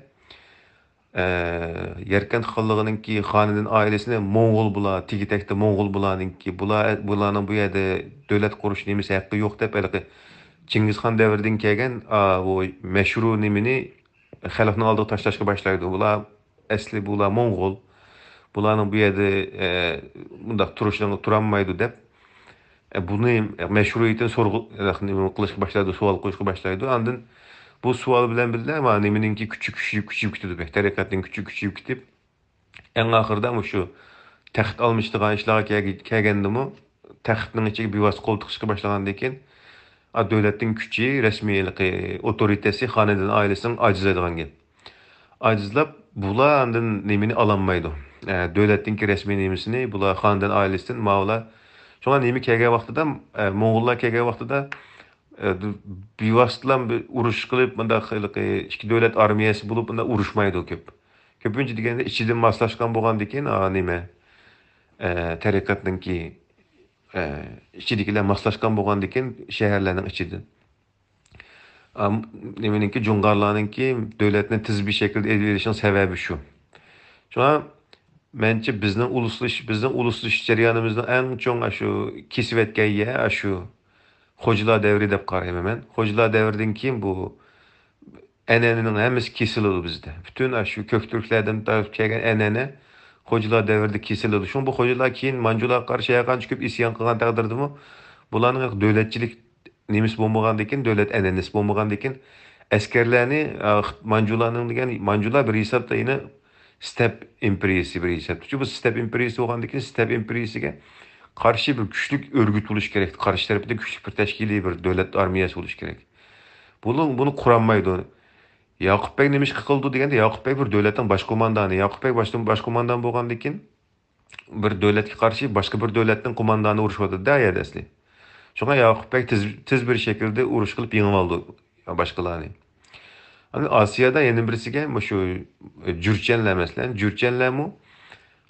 ئە، ياركەنت خانلىقىنىڭكى خانىدىن ئائىلىسىنى موڭغۇل بۇلار، تېگى تەكتى موڭغۇل بۇلارنىڭكى، بۇلار، بۇلارنىڭ بۇ يەردە دۆلەت قۇرۇش نېمىسى ھەققى يوق دەپ، ھېلىقى چىڭگىزخان دەۋرىدىن كەلگەن، ئا، بۇ مەشرۇ نېمىنى خەلقنىڭ ئالدىغا تاشلاشقا باشلايدۇ. بۇلار ئەسلى بۇلار موڭغۇل. بۇلارنىڭ بۇ يەردە، ئە، مۇنداق تۇرۇشىغا تۇرالمايدۇ دەپ، ئە، بۇنى مەشرۇئىيىتىنى سورغۇ-، قىلىشقا باشلايدۇ، سوئال قويۇشقا باشلايدۇ. ئاندىن بۇ سوئال بىلەن بىللە، ما، نېمىنىڭكى كۈچى كۈچىيىپ، كۈچىيىپ كېتىدۇ، تەرىقەتنىڭ كۈچى كۈچىيىپ كېتىپ، ئەڭ ئاخىرىدا مۇشۇ تەخت ئالمىشىدىغان ئىشلارغا كەلگە-، كەلگەندىمۇ، تەختنىڭ ئىچىگە بىۋاسىتە قول تىقىشقا باشلىغاندىن كېيىن، ئا، دۆلەتنىڭ كۈچى، رەسمىيلىقى، ئوتورىتېسى خانىدىن ئائىلىسىنىڭ ئاجىزلايدىغان گەپ. ئاجىزلاپ، بۇلار ئاندىن نېمىنى ئالالمايدۇ. ئە، دۆلەتنىڭكى رەسمىي نېمىسىنى بۇلار خانىدىن ئائىلىسىدىن ماۋۇلار. شۇڭا نېمە كەلگەن ۋاقتىدا، ئە، موڭغۇللار كەلگەن ۋاقتىدا، ئە، بىۋاسىتىلا بىر ئۇرۇش قىلىپ، مۇنداق ھېلىقى ئىككى دۆلەت ئارمىيەسى بولۇپ، مۇنداق ئۇرۇشمايدۇ كۆپ. كۆپىنچە دېگەندە ئىچىدىن ماسلاشقان بولغاندىكىن، ئا، نېمە، ئە، تەرىقەتنىڭكى، ئە، ئىچىدىكىلەر ماسلاشقان بولغاندىكىن شەھەرلەرنىڭ ئىچىدىن. ئا، نېمىنىڭكى، جۇڭغارلارنىڭكى دۆلەتنى تېز بىر شەكىلدە ئېلىۋېلىشىنىڭ سەۋەبى شۇ. شۇڭا مەنچە بىزنىڭ ئۇلۇسلىشىش، بىزنىڭ ئۇلۇسلىشىش جەريانىمىزنىڭ ئەڭ چوڭ ئاشۇ كېسىۋەتكەن يە ئاشۇ خوجىلار دەۋرى دەپ قارايمەن مەن. خوجىلار دەۋرىدىن كېيىن بۇ ئەنئەنىنىڭ ھەممىسى كېسىلىدۇ بىزدە. پۈتۈن ئاشۇ كۆك تۈركلەردىن تارتىپ كەلگەن ئەنئەنە خوجىلار دەۋرىدە كېسىلىدۇ. شۇڭا بۇ خوجىلار كېيىن مانجۇلارغا قارشى ھەرقانچە كۆپ ئىسيان قىلغان تەقدىردىمۇ، بۇلارنىڭ دۆلەتچىلىك نېمىسى بولمىغاندىكىن، دۆلەت ئەنئەنىسى بولمىغاندىكىن، ئەسكەرلەرنى، ئا، خىت-، مانجۇلارنىڭ دېگەن، مانجۇلار بىر ھېسابتا يەنە ستەپ ئىمپېرىيىسى بىر ھېسابتا. چۈنكى بۇ ستەپ ئىمپېرىيىسى بولغاندىكىن، ستەپ ئىمپېرىيىسىگە قارشى بىر كۈچلۈك ئۆرگۈت بولۇشى كېرەك، قارشى تەرىپىدە كۈچلۈك بىر تەشكىلىي بىر دۆلەت ئارمىيەسى بولۇشى كېرەك. بۇنى، بۇنى قۇرالمايدۇ. ياقۇپ بەگ نېمە ئىش قىلىدۇ دېگەندە، ياقۇپ بەگ بىر دۆلەتنىڭ باش قوماندانى. ياقۇپ بەگ باش، باش قوماندان بولغاندىكىن، بىر دۆلەتكە قارشى باشقا بىر دۆلەتنىڭ قوماندانى ئۇرۇشۇۋاتىدۇ-دە، ئەيەردە ئەسلى. شۇڭا ياقۇپ بەگ تېز، تېز بىر شەكىلدە ئۇرۇش قىلىپ يېڭىۋالىدۇ باشقىلارنى. ئاندىن ئاسىيادا يەنە بىرسىگە مۇشۇ جۈرچەنلەر، مەسىلەن، جۈرچەنلەرمۇ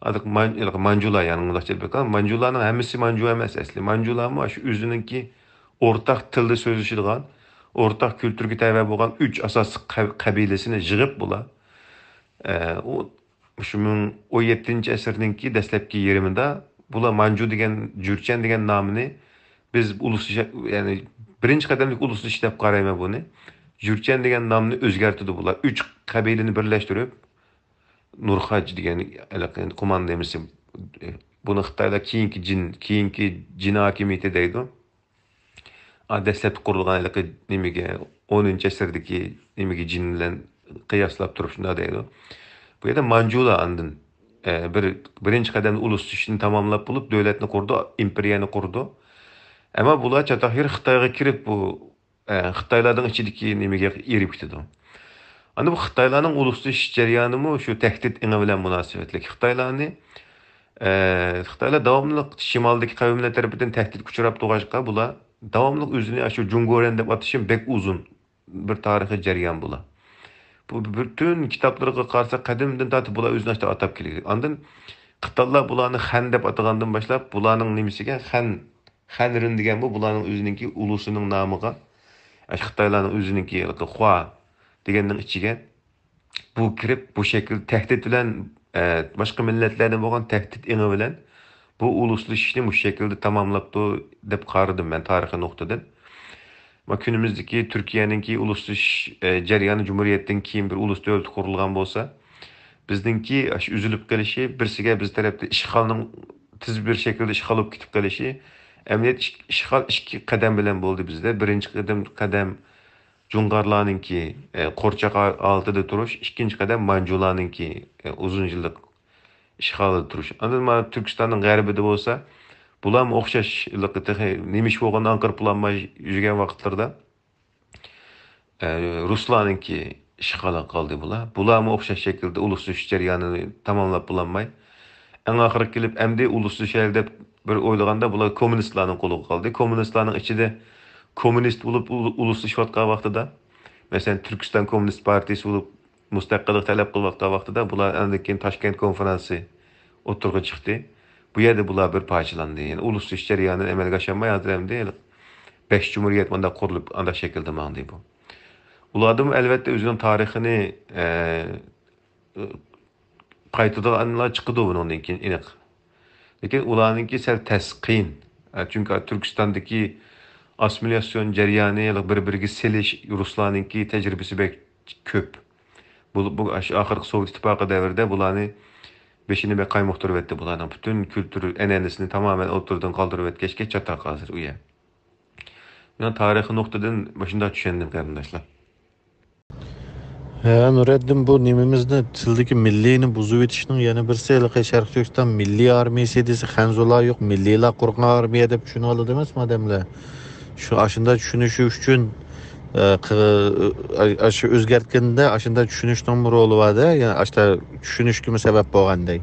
ئادىق مان-، مانجۇلار، يەنى مۇنداقچە ئېيتقان، مانجۇلارنىڭ ھەممىسى مانجۇ ئەمەس ئەسلى. مانجۇلارمۇ شۇ ئۆزىنىڭكى ئورتاق تىلدا سۆزلىشىدىغان، ئورتاق كۈلتۈرگە تەۋە بولغان ئۈچ ئاساسلىق قە-، قەبىلىسىنى يىغىپ بۇلار، ئە، ئۇ شۇ مىڭ ئون يەتتىنچى ئەسىرنىڭكى دەسلەپكى يېرىمىدا بۇلار مانجۇ دېگەن، جۈرچەن دېگەن نامىنى بىز ئۇلۇسلىشىش، يەنى بىرىنچى قەدەملىك ئۇلۇسلىشىش دەپ قارايمەن بۇنى. جۈرچەن دېگەن نامنى ئۆزگەرتىدۇ بۇلار. ئۈچ قەبىلىنى بىرلەشتۈرۈپ، نۇرخاج دېگەن ھېلىقى قوماندان نېمىسى، بۇنى خىتايلار كېيىنكى جىن، كېيىنكى جىن ھاكىمىيىتى دەيدۇ. ئا، دەسلەپتە قۇرۇلغان ھېلىقى نېمىگە، ئونىنچى ئەسىردىكى نېمىگە، جىن بىلەن قىياسلاپ تۇرۇپ شۇنداق دەيدۇ. بۇ يەردە مانجۇلار ئاندىن، ئە، بىر، بىرىنچى قەدەمدە ئۇلۇسلىشىشنى تاماملاپ بولۇپ، دۆلەتنى قۇرىدۇ، ئىمپېرىيەنى قۇرىدۇ. ئەمما بۇلار چاتاق يېرى خىتايغا كىرىپ، بۇ، ئە، خىتايلارنىڭ ئىچىدىكى نېمىگە ئېرىپ كېتىدۇ. ئاندىن بۇ خىتايلارنىڭ ئۇلۇسلىشىش جەريانىمۇ شۇ تەھدىت ئېڭى بىلەن مۇناسىۋەتلىك. خىتايلارنى، ئە، خىتايلار داۋاملىق شىمالدىكى قەۋملەر تەرىپىدىن تەھدىتكە ئۇچراپ تۇرغاچقا، بۇلار داۋاملىق ئۆزىنى ئاشۇ جۇڭگورەن دەپ ئاتىشى بەك ئۇزۇن بىر تارىخىي جەريان بۇلار. بۇ پۈتۈن كىتابلىرىغا قارىساق، قەدىمدىن تارتىپ بۇلار ئۆزىنى ئاشۇنداق ئاتاپ كېلىدۇ. ئاندىن قىتانلار بۇلارنى خەن دەپ ئاتىغاندىن باشلاپ، بۇلارنىڭ نېمىسىگە خەن، خەن رېن دېگەن بۇ بۇلارنىڭ ئۆزىنىڭكى ئۇلۇسىنىڭ نامىغا، ئاشۇ خىتايلارنىڭ ئۆزىنىڭكى خۇا دېگەننىڭ ئىچىگە بۇ كىرىپ، بۇ شەكىل تەھدىت بىلەن، ئە، باشقا مىللەتلەردىن بولغان تەھدىت ئېڭى بىلەن بۇ ئۇلۇسلىشىشنى مۇشۇ شەكىلدە تاماملاپتۇ دەپ قارىدىم مەن تارىخىي نۇقتىدىن. ۋە كۈنىمىزدىكى تۈركىيەنىڭكى ئۇلۇسلىشىش، ئە، جەريانى جۇمھۇرىيەتتىن كېيىن بىر ئۇلۇس دۆلىتى قۇرۇلغان بولسا، بىزنىڭكى ئاشۇ ئۈزۈلۈپ قېلىشى، بىرسىگە بىز تەرەپتە ئىشغالنىڭ تېز بىر شەكىلدە ئىشغال بولۇپ كېتىپ قېلىشى، ئەمەلىيەت ئىش-، ئىشغال ئىككى قەدەم بىلەن بولدى بىزدە. بىرىنچى قەدەم، قەدەم جۇڭغارلارنىڭكى، ئە، قورچاق ھالىتىدە تۇرۇش، ئىككىنچى قەدەم مانجۇلارنىڭكى، ئە، ئۇزۇن يىللىق ئىشغالىدا تۇرۇش. ئاندىن مانا تۈركىستاننىڭ غەربىدە بولسا، بۇلارمۇ ئوخشاش تېخى نېمە ئىش بولغىنىنى ئاڭقىرىپ بولالماي يۈرگەن ۋاقىتلىرىدا، ئە، رۇسلارنىڭكى ئىشغالىغا قالدى بۇلار. بۇلارمۇ ئوخشاش شەكىلدە ئۇلۇسلىشىش جەريانىنى تاماملاپ بولالماي، ئەڭ ئاخىرىغا كېلىپ، ئەمدى ئۇلۇسلىشايلى دەپ بىر ئويلىغاندا، بۇلار كوممۇنىستلارنىڭ قولىغا قالدى. كوممۇنىستلارنىڭ ئىچىدە كوممۇنىست بولۇپ ئۇ-، ئۇلۇسلىشىۋاتقان ۋاقتىدا، مەسىلەن، تۈركىستان كوممۇنىست پارتىيىسى بولۇپ مۇستەقىللىق تەلەپ قىلىۋاتقان ۋاقتىدا، بۇلار ئاندىن كېيىن تاشكەنت كونفېرانسى ئوتتۇرىغا چىقتى. بۇ يەردە بۇلار بىر پارچىلاندى. يەنى ئۇلۇسلىشىش جەريانى ئەمەلگە ئاشالماي، ھازىر ئەمدى بەش جۇمھۇرىيەت مۇنداق قۇرۇلۇپ، ئانداق شەكىلدە ماڭدى بۇ. ئۇلاردىمۇ ئەلۋەتتە ئۆزىنىڭ تارىخىنى، ئە، قايتىدىغانلار چىقىدۇ بۇنىڭدىن كېيىن، ئېنىق. لېكىن ئۇلارنىڭكى سەل تەس، قىيىن. ئە، چۈنكى تۈركىستاندىكى ئاسسىمىلياتسىيون جەريانى، بىر-بىرىگە سېلىش، رۇسلارنىڭكى تەجرىبىسى بەك كۆپ. بۇ، بۇ ئاشۇ ئاخىرقى سوۋېت ئىتتىپاقى دەۋرىدە بۇلارنى بېشىنى بەك قايمۇقتۇرۇۋەتتى. بۇلارنىڭ پۈتۈن كۈلتۈر ئەنئەنىسىنى تامامەن ئوتتۇرىدىن قالدۇرۇۋەتكەچكە چاتاق ھازىر ئۇ يەر. مەن تارىخىي نۇقتىدىن مۇشۇنداق چۈشەندىم، قېرىنداشلار. ھە، نۇرەددىن، بۇ نېمىمىزنى، تىلدىكى مىللىينى بۇزۇۋېتىشنىڭ يەنە بىرسى، ھېلىقى شەرقىي تۈركىستان مىللىي ئارمىيىسى دېسە، خەنزۇلار يوق، مىللىيلار قۇرغان ئارمىيە دەپ چۈشىنىۋالىدۇ ئەمەسمۇ ئادەملەر؟ شۇ، ئاشۇنداق چۈشىنىشى ئۈچۈن، ئە، قى-، ئە، ئە، شۇ ئۆزگەرتكەندە ئاشۇنداق چۈشىنىشنىڭمۇ رولى بار-دە، يەنى ئاشۇنداق چۈشىنىشكىمۇ سەۋەب بولغاندەك.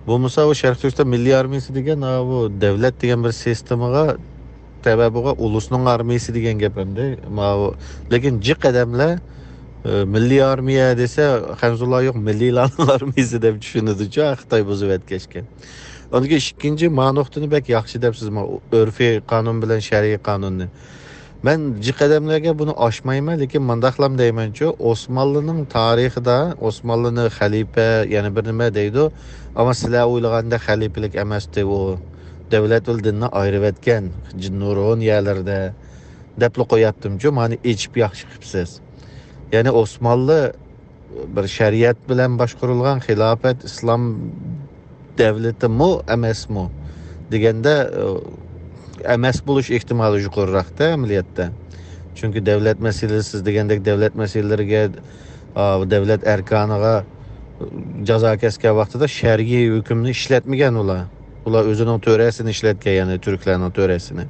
بولمىسا، ئۇ شەرقىي تۈركىستان مىللىي ئارمىيىسى دېگەن، ھا، بۇ دۆلەت دېگەن بىر سىستېمىغا تەۋە بولغان ئۇلۇسنىڭ ئارمىيىسى دېگەن گەپ ئەمدى. ماۋۇ، لېكىن جىق ئادەملەر، ئە، مىللىي ئارمىيە دېسە، خەنزۇلار يوق، مىللىيلارنىڭ ئارمىيىسى دەپ چۈشىنىدۇچۇ، خىتاي بۇزۇۋەتكەچكە. ئاندىن كېيىن ئىككىنچى، ما نۇقتىنى بەك ياخشى دەپسىز، ما ئۆرفىي قانۇن بىلەن شەرئىي قانۇننى. مەن جىق ئادەملەرگە بۇنى ئاچمايمەن، لېكىن مۇنداقلام دەيمەنچۇ، ئوسمانلىنىڭ تارىخىدا، ئوسمانلىنى خەلىپە، يەنە بىر نېمە دەيدۇ، ئەمما سىلەر ئويلىغاندەك خەلىپىلىك ئەمەستى ئۇ. دۆلەت بىلەن دىننى ئايرىۋەتكەن، نۇرغۇن يەرلەردە دەپلا قوياتتىمچۇ، مانى ئېچىپ ياخشى قىپسىز. يەنى ئوسمانلى بىر شەرىئەت بىلەن باشقۇرۇلغان خىلاپەت ئىسلام دۆلىتىمۇ ئەمەسمۇ دېگەندە، ئە، ئەمەس بولۇش ئېھتىمالى يۇقىرىراقتا ئەمەلىيەتتە. چۈنكى دۆلەت مەسىلىسى، سىز دېگەندەك دۆلەت مەسىلىلىرىگە، ئا، دۆلەت ئەركانىغا جازا كەسكەن ۋاقتىدا شەرئىي ھۆكۈمنى ئىشلەتمىگەن ئۇلار. ئۇلار ئۆزىنىڭ تۆرەسىنى ئىشلەتكەن، يەنى تۈركلەرنىڭ تۆرەسىنى.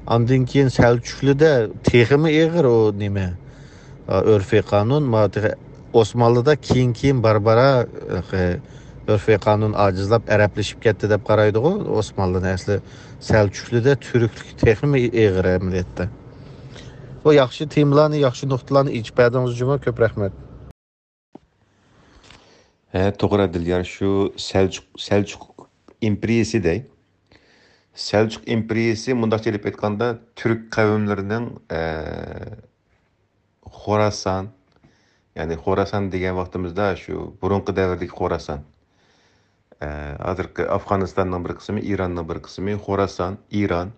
ئاندىن كېيىن سەلچۇكلىدا تېخىمۇ ئېغىر ئۇ نېمە، ئا، ئۆرفىي قانۇن، ما تېخى ئوسمانلىدا كېيىن-كېيىن بارا-بارا، ئە، ئۆرفىي قانۇن ئاجىزلاپ، ئەرەبلىشىپ كەتتى دەپ قارايدىغۇ ئوسمانلىنى. ئەسلى سەلچۇكلىدا تۈركلۈك تېخىمۇ ئېغىر ئەمەلىيەتتە. بۇ ياخشى تېمىلارنى، ياخشى نۇقتىلارنى ئېچىپ بەردىڭىز جۇمۇ، كۆپ رەھمەت. ھە، توغرا، دىليار، شۇ سەلچۇق، سەلچۇق ئىمپېرىيىسى دەي. سەلچۇق ئىمپېرىيىسى، مۇنداقچە ئېلىپ ئېيتقاندا، تۈرك قەۋملىرىنىڭ، ئە، خوراسان، يەنى خوراسان دېگەن ۋاقتىمىزدا شۇ بۇرۇنقى دەۋردىكى خوراسان، ئە، ھازىرقى ئافغانىستاننىڭ بىر قىسمى، ئىراننىڭ بىر قىسمى، خوراسان، ئىران.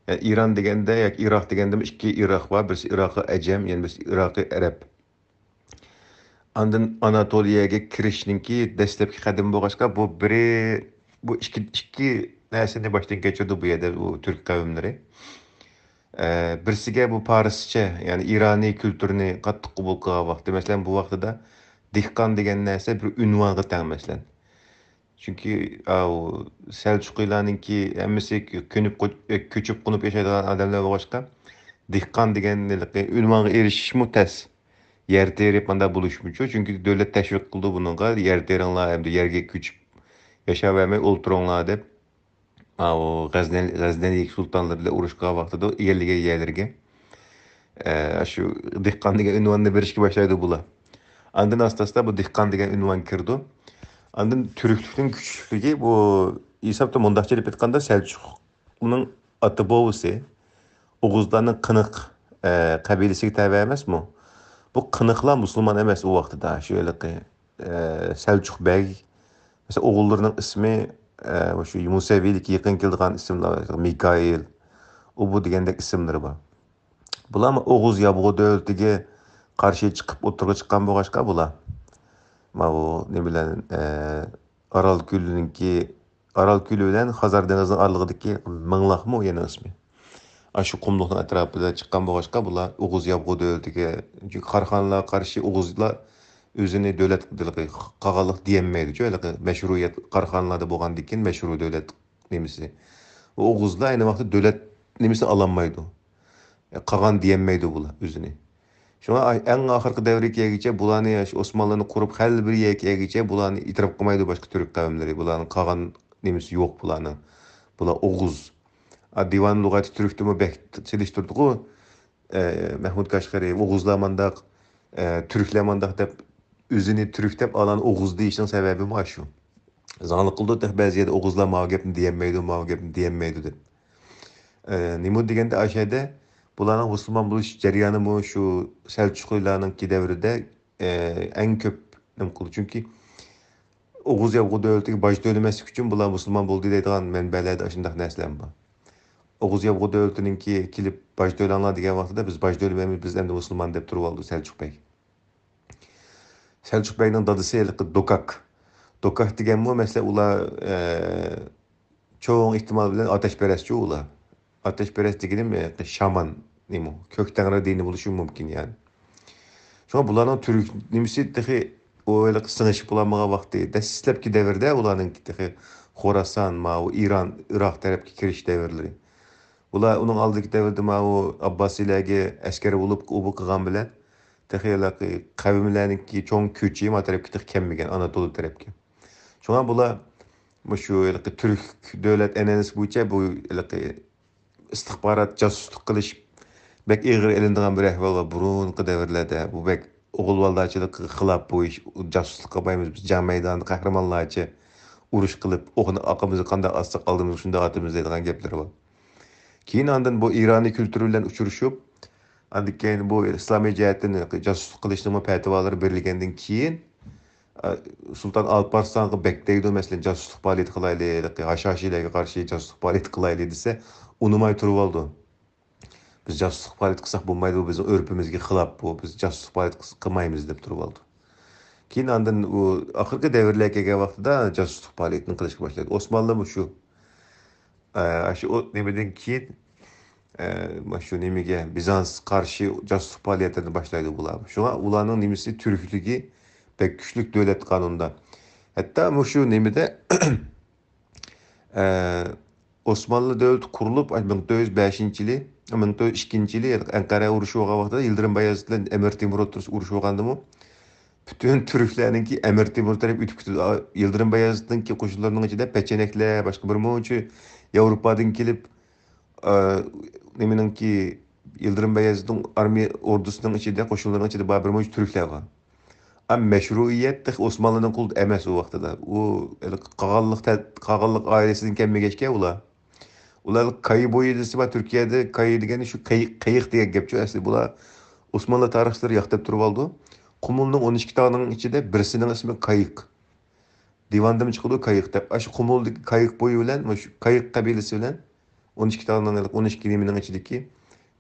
ئە، ئىران دېگەندە ياكى ئىراق دېگەندىمۇ ئىككى ئىراق بار، بىرسى ئىراقىي ئەجەم، يەنە بىرسى ئىراقىي ئەرەب. ئاندىن ئاناتولىيەگە كىرىشنىڭكى دەسلەپكى قەدىمى بولغاچقا، بۇ بىرى، بۇ ئىككى، ئىككى نەرسىنى باشتىن كەچۈرىدۇ بۇ يەردە بۇ تۈرك قەۋملىرى. ئە، بىرسىگە بۇ پارسچە، يەنى ئىرانىي كۈلتۈرنى قاتتىق قوبۇل قىلغان ۋاقتى، مەسىلەن، بۇ ۋاقتىدا دېھقان دېگەن نەرسە بىر ئۇنۋانغا تەڭ، مەسىلەن. چۈنكى، ئاۋۇ، سەلچۇقىيلارنىڭكى ھەممىسى كۆنۈپ قو-، كۆچۈپ قونۇپ ياشايدىغان ئادەملەر بولغاچقا، دېھقان دېگەن ھېلىقى ئۇنۋانغا ئېرىشىشمۇ تەس. يەر تېرىپ مانداق بولۇشمۇچۇ، چۈنكى دۆلەت تەشۋىق قىلىدۇ بۇنىڭغا، يەر تېرىڭلار، ئەمدى يەرگە كۆچۈپ ياشاۋەرمەي ئولتۇرۇڭلار دەپ، ئاۋۇ غەزنە-، غەزنەۋى سۇلتانلىرى بىلەن ئۇرۇش قىلغان ۋاقتىدا ئىگىلىگەن يەرلىرىگە، ئە، شۇ دېھقان دېگەن ئۇنۋاننى بېرىشكە باشلايدۇ بۇلار. ئاندىن ئاستا-ئاستا بۇ دېھقان دېگەن ئۇنۋان كىرىدۇ. ئاندىن تۈركلۈكنىڭ كۈچلۈكلۈكى بۇ ھېسابتا مۇنداقچە ئېلىپ ئېيتقاندا، سەلچۇقنىڭ ئاتا بوۋىسى ئوغۇزلارنىڭ قىنىق، ئە، قەبىلىسىگە تەۋە ئەمەسمۇ؟ بۇ قىنىقلار مۇسۇلمان ئەمەس ئۇ ۋاقتىدا. شۇ ھېلىقى، ئە، سەلچۇق بەگ، مەسىلەن، ئوغۇللىرىنىڭ ئىسمى، ئە، مۇشۇ مۇسەۋىلىككە يېقىن كېلىدىغان ئىسىملار، مىكائىل، ئۇ بۇ دېگەندەك ئىسىملىرى بار. بۇلارمۇ ئوغۇز ياۋغۇ دۆلىتىگە قارشى چىقىپ ئوتتۇرىغا چىققان بولغاچقا، بۇلار ماۋۇ نېمە بىلەن، ئە، ئارال كۆلىنىڭكى، ئارال كۆلى بىلەن خەزەر دېڭىزىنىڭ ئارىلىقىدىكى مىڭلاقمۇ يەنە ئىسمى. ئاشۇ قۇملۇقنىڭ ئەتراپىدا چىققان بولغاچقا، بۇلار ئوغۇز ياۋغۇ دۆلىتىگە، چۈنكى قارخانىلارغا قارشى ئوغۇزلار ئۆزىنى دۆلەت قىلغانلىق دېيەلمەيدۇچۇ، ھېلىقى مەشرۇئىيەت قارخانىلاردا بولغاندىن كېيىن مەشرۇ دۆلەت نېمىسى. ئوغۇزلار ئەينى ۋاقىتتا دۆلەت نېمىسىنى ئالالمايدۇ. قالغان دېيەلمەيدۇ بۇلار ئۆزىنى. شۇڭا ئاي-، ئەڭ ئاخىرقى دەۋرگە كەلگۈچە بۇلارنى، شۇ ئوسمانلىنى قۇرۇپ، خېلى بىر يەرگە كەلگۈچە بۇلارنى ئېتىراپ قىلمايدۇ باشقا تۈرك قەۋملىرى. بۇلارنىڭ قالغان نېمىسى يوق بۇلارنىڭ. بۇلار ئوغۇز. ئا، دىۋان لۇغەتى تۈركتىمۇ بەك سېلىشتۇردىغۇ. ئە، مەھمۇد كاشغىرى، ئوغۇزلار مانداق، ئە، تۈركلەر مانداق دەپ، ئۆزىنى تۈرك دەپ، ئالان ئوغۇز دېيىشنىڭ سەۋەبى مانا شۇ. زاڭلىق قىلىدۇ تېخى بەزى يەردە، ئوغۇزلار ماۋۇ گەپنى دېيەلمەيدۇ، ماۋۇ گەپنى دېيەلمەيدۇ دەپ. ئە، نېمە دېگەندە، ئاشۇ يەردە بۇلارنىڭ مۇسۇلمان بولۇش جەريانىمۇ شۇ سەلچۇقىلارنىڭكى دەۋرىدە، ئە، ئەڭ كۆپ نېمە قىلدى. چۈنكى ئوغۇز ياۋغۇر دۆلىتىگە باج تۆلىمەسلىك ئۈچۈن بۇلار مۇسۇلمان بولدى دەيدىغان مەنبەلەردە ئاشۇنداق نەرسىلەرمۇ بار. ئوغۇز ياۋغۇر دۆلىتىنىڭكى كېلىپ باج تۆلەڭلار دېگەن ۋاقتىدا، بىز باج تۆلىمەيمىز، بىز ئەمدى مۇسۇلمان دەپ تۇرۇۋالدى سەلچۇق بەگ. سەلچۇق بەگنىڭ دادىسى ھېلىقى دوكاك. دوكاك دېگەنمۇ، مەسىلەن، ئۇلار، ئە، چوڭ ئېھتىمال بىلەن ئاتەشپەرەسچۇ ئۇلار. ئاتەشپەرەس دېگىنىم، ئە، شامان، نېمە، كۆك تەڭرى دىنى بولۇشى مۇمكىن، يەنى. شۇڭا بۇلارنىڭ تۈرك نېمىسى تېخى ئۇ ھېلىقى سىڭىشىپ بولالمىغان ۋاقتى. دەسلەپكى دەۋردە ئۇلارنىڭكى تېخى خوراسان، ماۋۇ ئىران، ئىراق تەرەپكە كىرىش دەۋرلىرى. ئۇلار ئۇنىڭ ئالدىدىكى دەۋردە ماۋۇ ئابباسىيلەرگە ئەسكەر بولۇپ ئوبۇ قىلغان بىلەن، تېخى ھېلىقى قەۋملەرنىڭكى چوڭ كۆچى ما تەرەپكە تېخى كەلمىگەن، ئاناتولا تەرەپكە. شۇڭا بۇلار مۇشۇ ھېلىقى تۈرك دۆلەت ئەنئەنىسى بويىچە بۇ ھېلىقى ئىستىخبارات، جاسۇسلۇق قىلىش بەك ئېغىر ئېلىنىدىغان بىر ئەھۋال بار. بۇرۇنقى دەۋرلەردە بۇ بەك ئوغۇلۋالداچىلىققا خىلاپ بۇ ئىش، جاسۇسلۇق قىلمايمىز، بىز جەڭ مەيدانىدا قەھرىمانلارچە ئۇرۇش قىلىپ، ئوقنى ئاقىمىزغا قانداق ئاتساق ئالدىمىزغا شۇنداق ئاتىمىز دەيدىغان گەپلىرى بار. كېيىن ئاندىن بۇ ئىرانىي كۈلتۈر بىلەن ئۇچرىشىپ، ئاندىن كېيىن بۇ ئىسلامىي جەھەتتىن جاسۇسلۇق قىلىشنىڭمۇ پەتىۋالىرى بېرىلگەندىن كېيىن، ئە، سۇلتان ئالپارسلانغا بەك تەگدۇ، مەسىلەن، جاسۇسلۇق پائالىيىتى قىلايلى، ھېلىقى ھاشاشىيلەرگە قارشى جاسۇسلۇق پائالىيىتى قىلايلى دېسە، ئۇنىماي تۇرۇۋالىدۇ. بىز جاسۇسلۇق پائالىيىتى قىلساق بولمايدۇ، بۇ بىزنىڭ ئۆرپىمىزگە خىلاپ بۇ، بىز جاسۇسلۇق پائالىيىتى قىلس-، قىلمايمىز دەپ تۇرۇۋالىدۇ. كېيىن ئاندىن ئۇ ئاخىرقى دەۋرلەرگە كەلگەن ۋاقتىدا جاسۇسلۇق پائالىيىتىنى قىلىشقا باشلايدۇ. ئوسمانلىمۇ شۇ. ئە، شۇ ئۇ نېمىدىن كېيىن، ئە، مۇشۇ نېمىگە، بىزانس قارشى جاسۇسلۇق پائالىيەتلىرىنى باشلايدۇ بۇلار. شۇڭا ئۇلارنىڭ نېمىسى، تۈركلۈكى بەك كۈچلۈك دۆلەت قانۇندا. ھەتتا مۇشۇ نېمىدە، ئە، ئوسمانلى دۆلىتى قۇرۇلۇپ، مىڭ تۆت يۈز بەشىنچى يىلى، مىڭ تۆت يۈز ئىككىنچى يىلى ئەنقەرە ئۇرۇشى بولغان ۋاقتىدا يىلدىرىم بايازىت بىلەن ئەمىر تېمۇر ئوتتۇرىسىدا ئۇرۇش بولغاندىمۇ، پۈتۈن تۈركلەرنىڭكى ئەمىر تېمۇر تەرەپ ئۆتۈپ كېتىدۇ. يىلدىرىم بايازىتنىڭكى قوشۇنلىرىنىڭ ئىچىدە پېچەنەكلەر، باشقا بىر مۇنچە ياۋروپادىن كېلىپ، ئا، نېمىنىڭكى، يىلدىرىم بايازىتنىڭ ئارمىيە ئوردۇسىنىڭ ئىچىدە، قوشۇنلىرىنىڭ ئىچىدە بار بىر مۇنچە تۈركلەر بار. ئەمما مەشرۇئىيەت تېخى ئوسمانلىنىڭ قولىدا ئەمەس ئۇ ۋاقتىدا. ئۇ ھېلىقى قاغانلىق تە-، قاغانلىق ئائىلىسىدىن كەلمىگەچكە ئۇلار. ئۇلار كايى بويى دېسە بار تۈركىيەدە، كايى دېگەن شۇ قېيىق، قېيىق دېگەن گەپچۇ ئەسلى. بۇلار ئوسمانلى تارىخچىلىرى ياق دەپ تۇرۇۋالىدۇ. قۇمۇلنىڭ ئون ئىككى تاغنىڭ ئىچىدە بىرسىنىڭ ئىسمى كايىق. دىۋاندىمۇ چىقىدۇ كايىق دەپ. ئاشۇ قۇمۇلدىكى كايىق بويى بىلەن مۇشۇ كايىق قەبىلىسى بىلەن ئون ئىككى تاغنىڭ، ئون ئىككى نېمىنىڭ ئىچىدىكى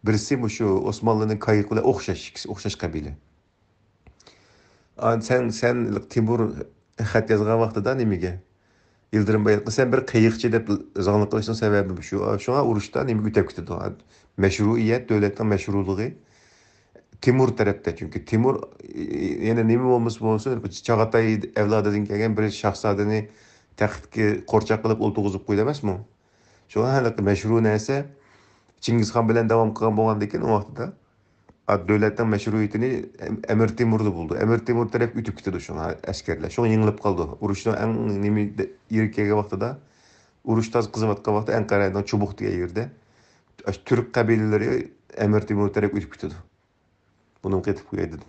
بىرسى مۇشۇ ئوسمانلىنىڭ كايىق بىلەن ئوخشاش، ئىككىسى ئوخشاش قەبىلە. ئا، سەن، سەن تىمۇر خەت يازغان ۋاقتىدا نېمىگە؟ يىلدىرىم باياتقا سەن بىر قېيىقچى دەپ زاڭلىق قىلىشنىڭ سەۋەبى شۇ. شۇڭا ئۇرۇشتا نېمىگە ئۆتەپ كېتىدۇ؟ مەشرۇئىيەت، دۆلەتنىڭ مەشرۇلۇقى تىمۇر تەرەپتە. چۈنكى تىمۇر، يەنە نېمە بولمىسا بولسۇن، چاغاتاي ئەۋلادىدىن كەلگەن بىر شاھزادىنى تەختكە قورچاق قىلىپ ئولتۇرغۇزۇپ قويدى ئەمەسمۇ؟ شۇڭا ھېلىقى مەشرۇ نەرسە چىڭگىزخان بىلەن داۋام قىلغان بولغاندىكىن، ئۇ ۋاقتىدا ئا، دۆلەتنىڭ مەشرۇئىيىتىنى ئەم-، ئەمىر تېمۇردا بولىدۇ. ئەمىر تېمۇر تەرەپ ئۆتۈپ كېتىدۇ شۇڭا ئەسكەرلەر. شۇڭا يېڭىلىپ قالىدۇ. ئۇرۇشنىڭ ئەڭ نېمە دە-، يېرىگە كەلگەن ۋاقتىدا، ئۇرۇش تازا قىزىۋاتقان ۋاقتىدا ئەنقەرەنىڭ چوبۇق دېگەن يېرىدە، ئاشۇ تۈرك قەبىلىلىرى ئەمىر تېمۇر تەرەپ ئۆتۈپ كېتىدۇ. بۇنىمۇ قېتىپ قوياي دېدىم.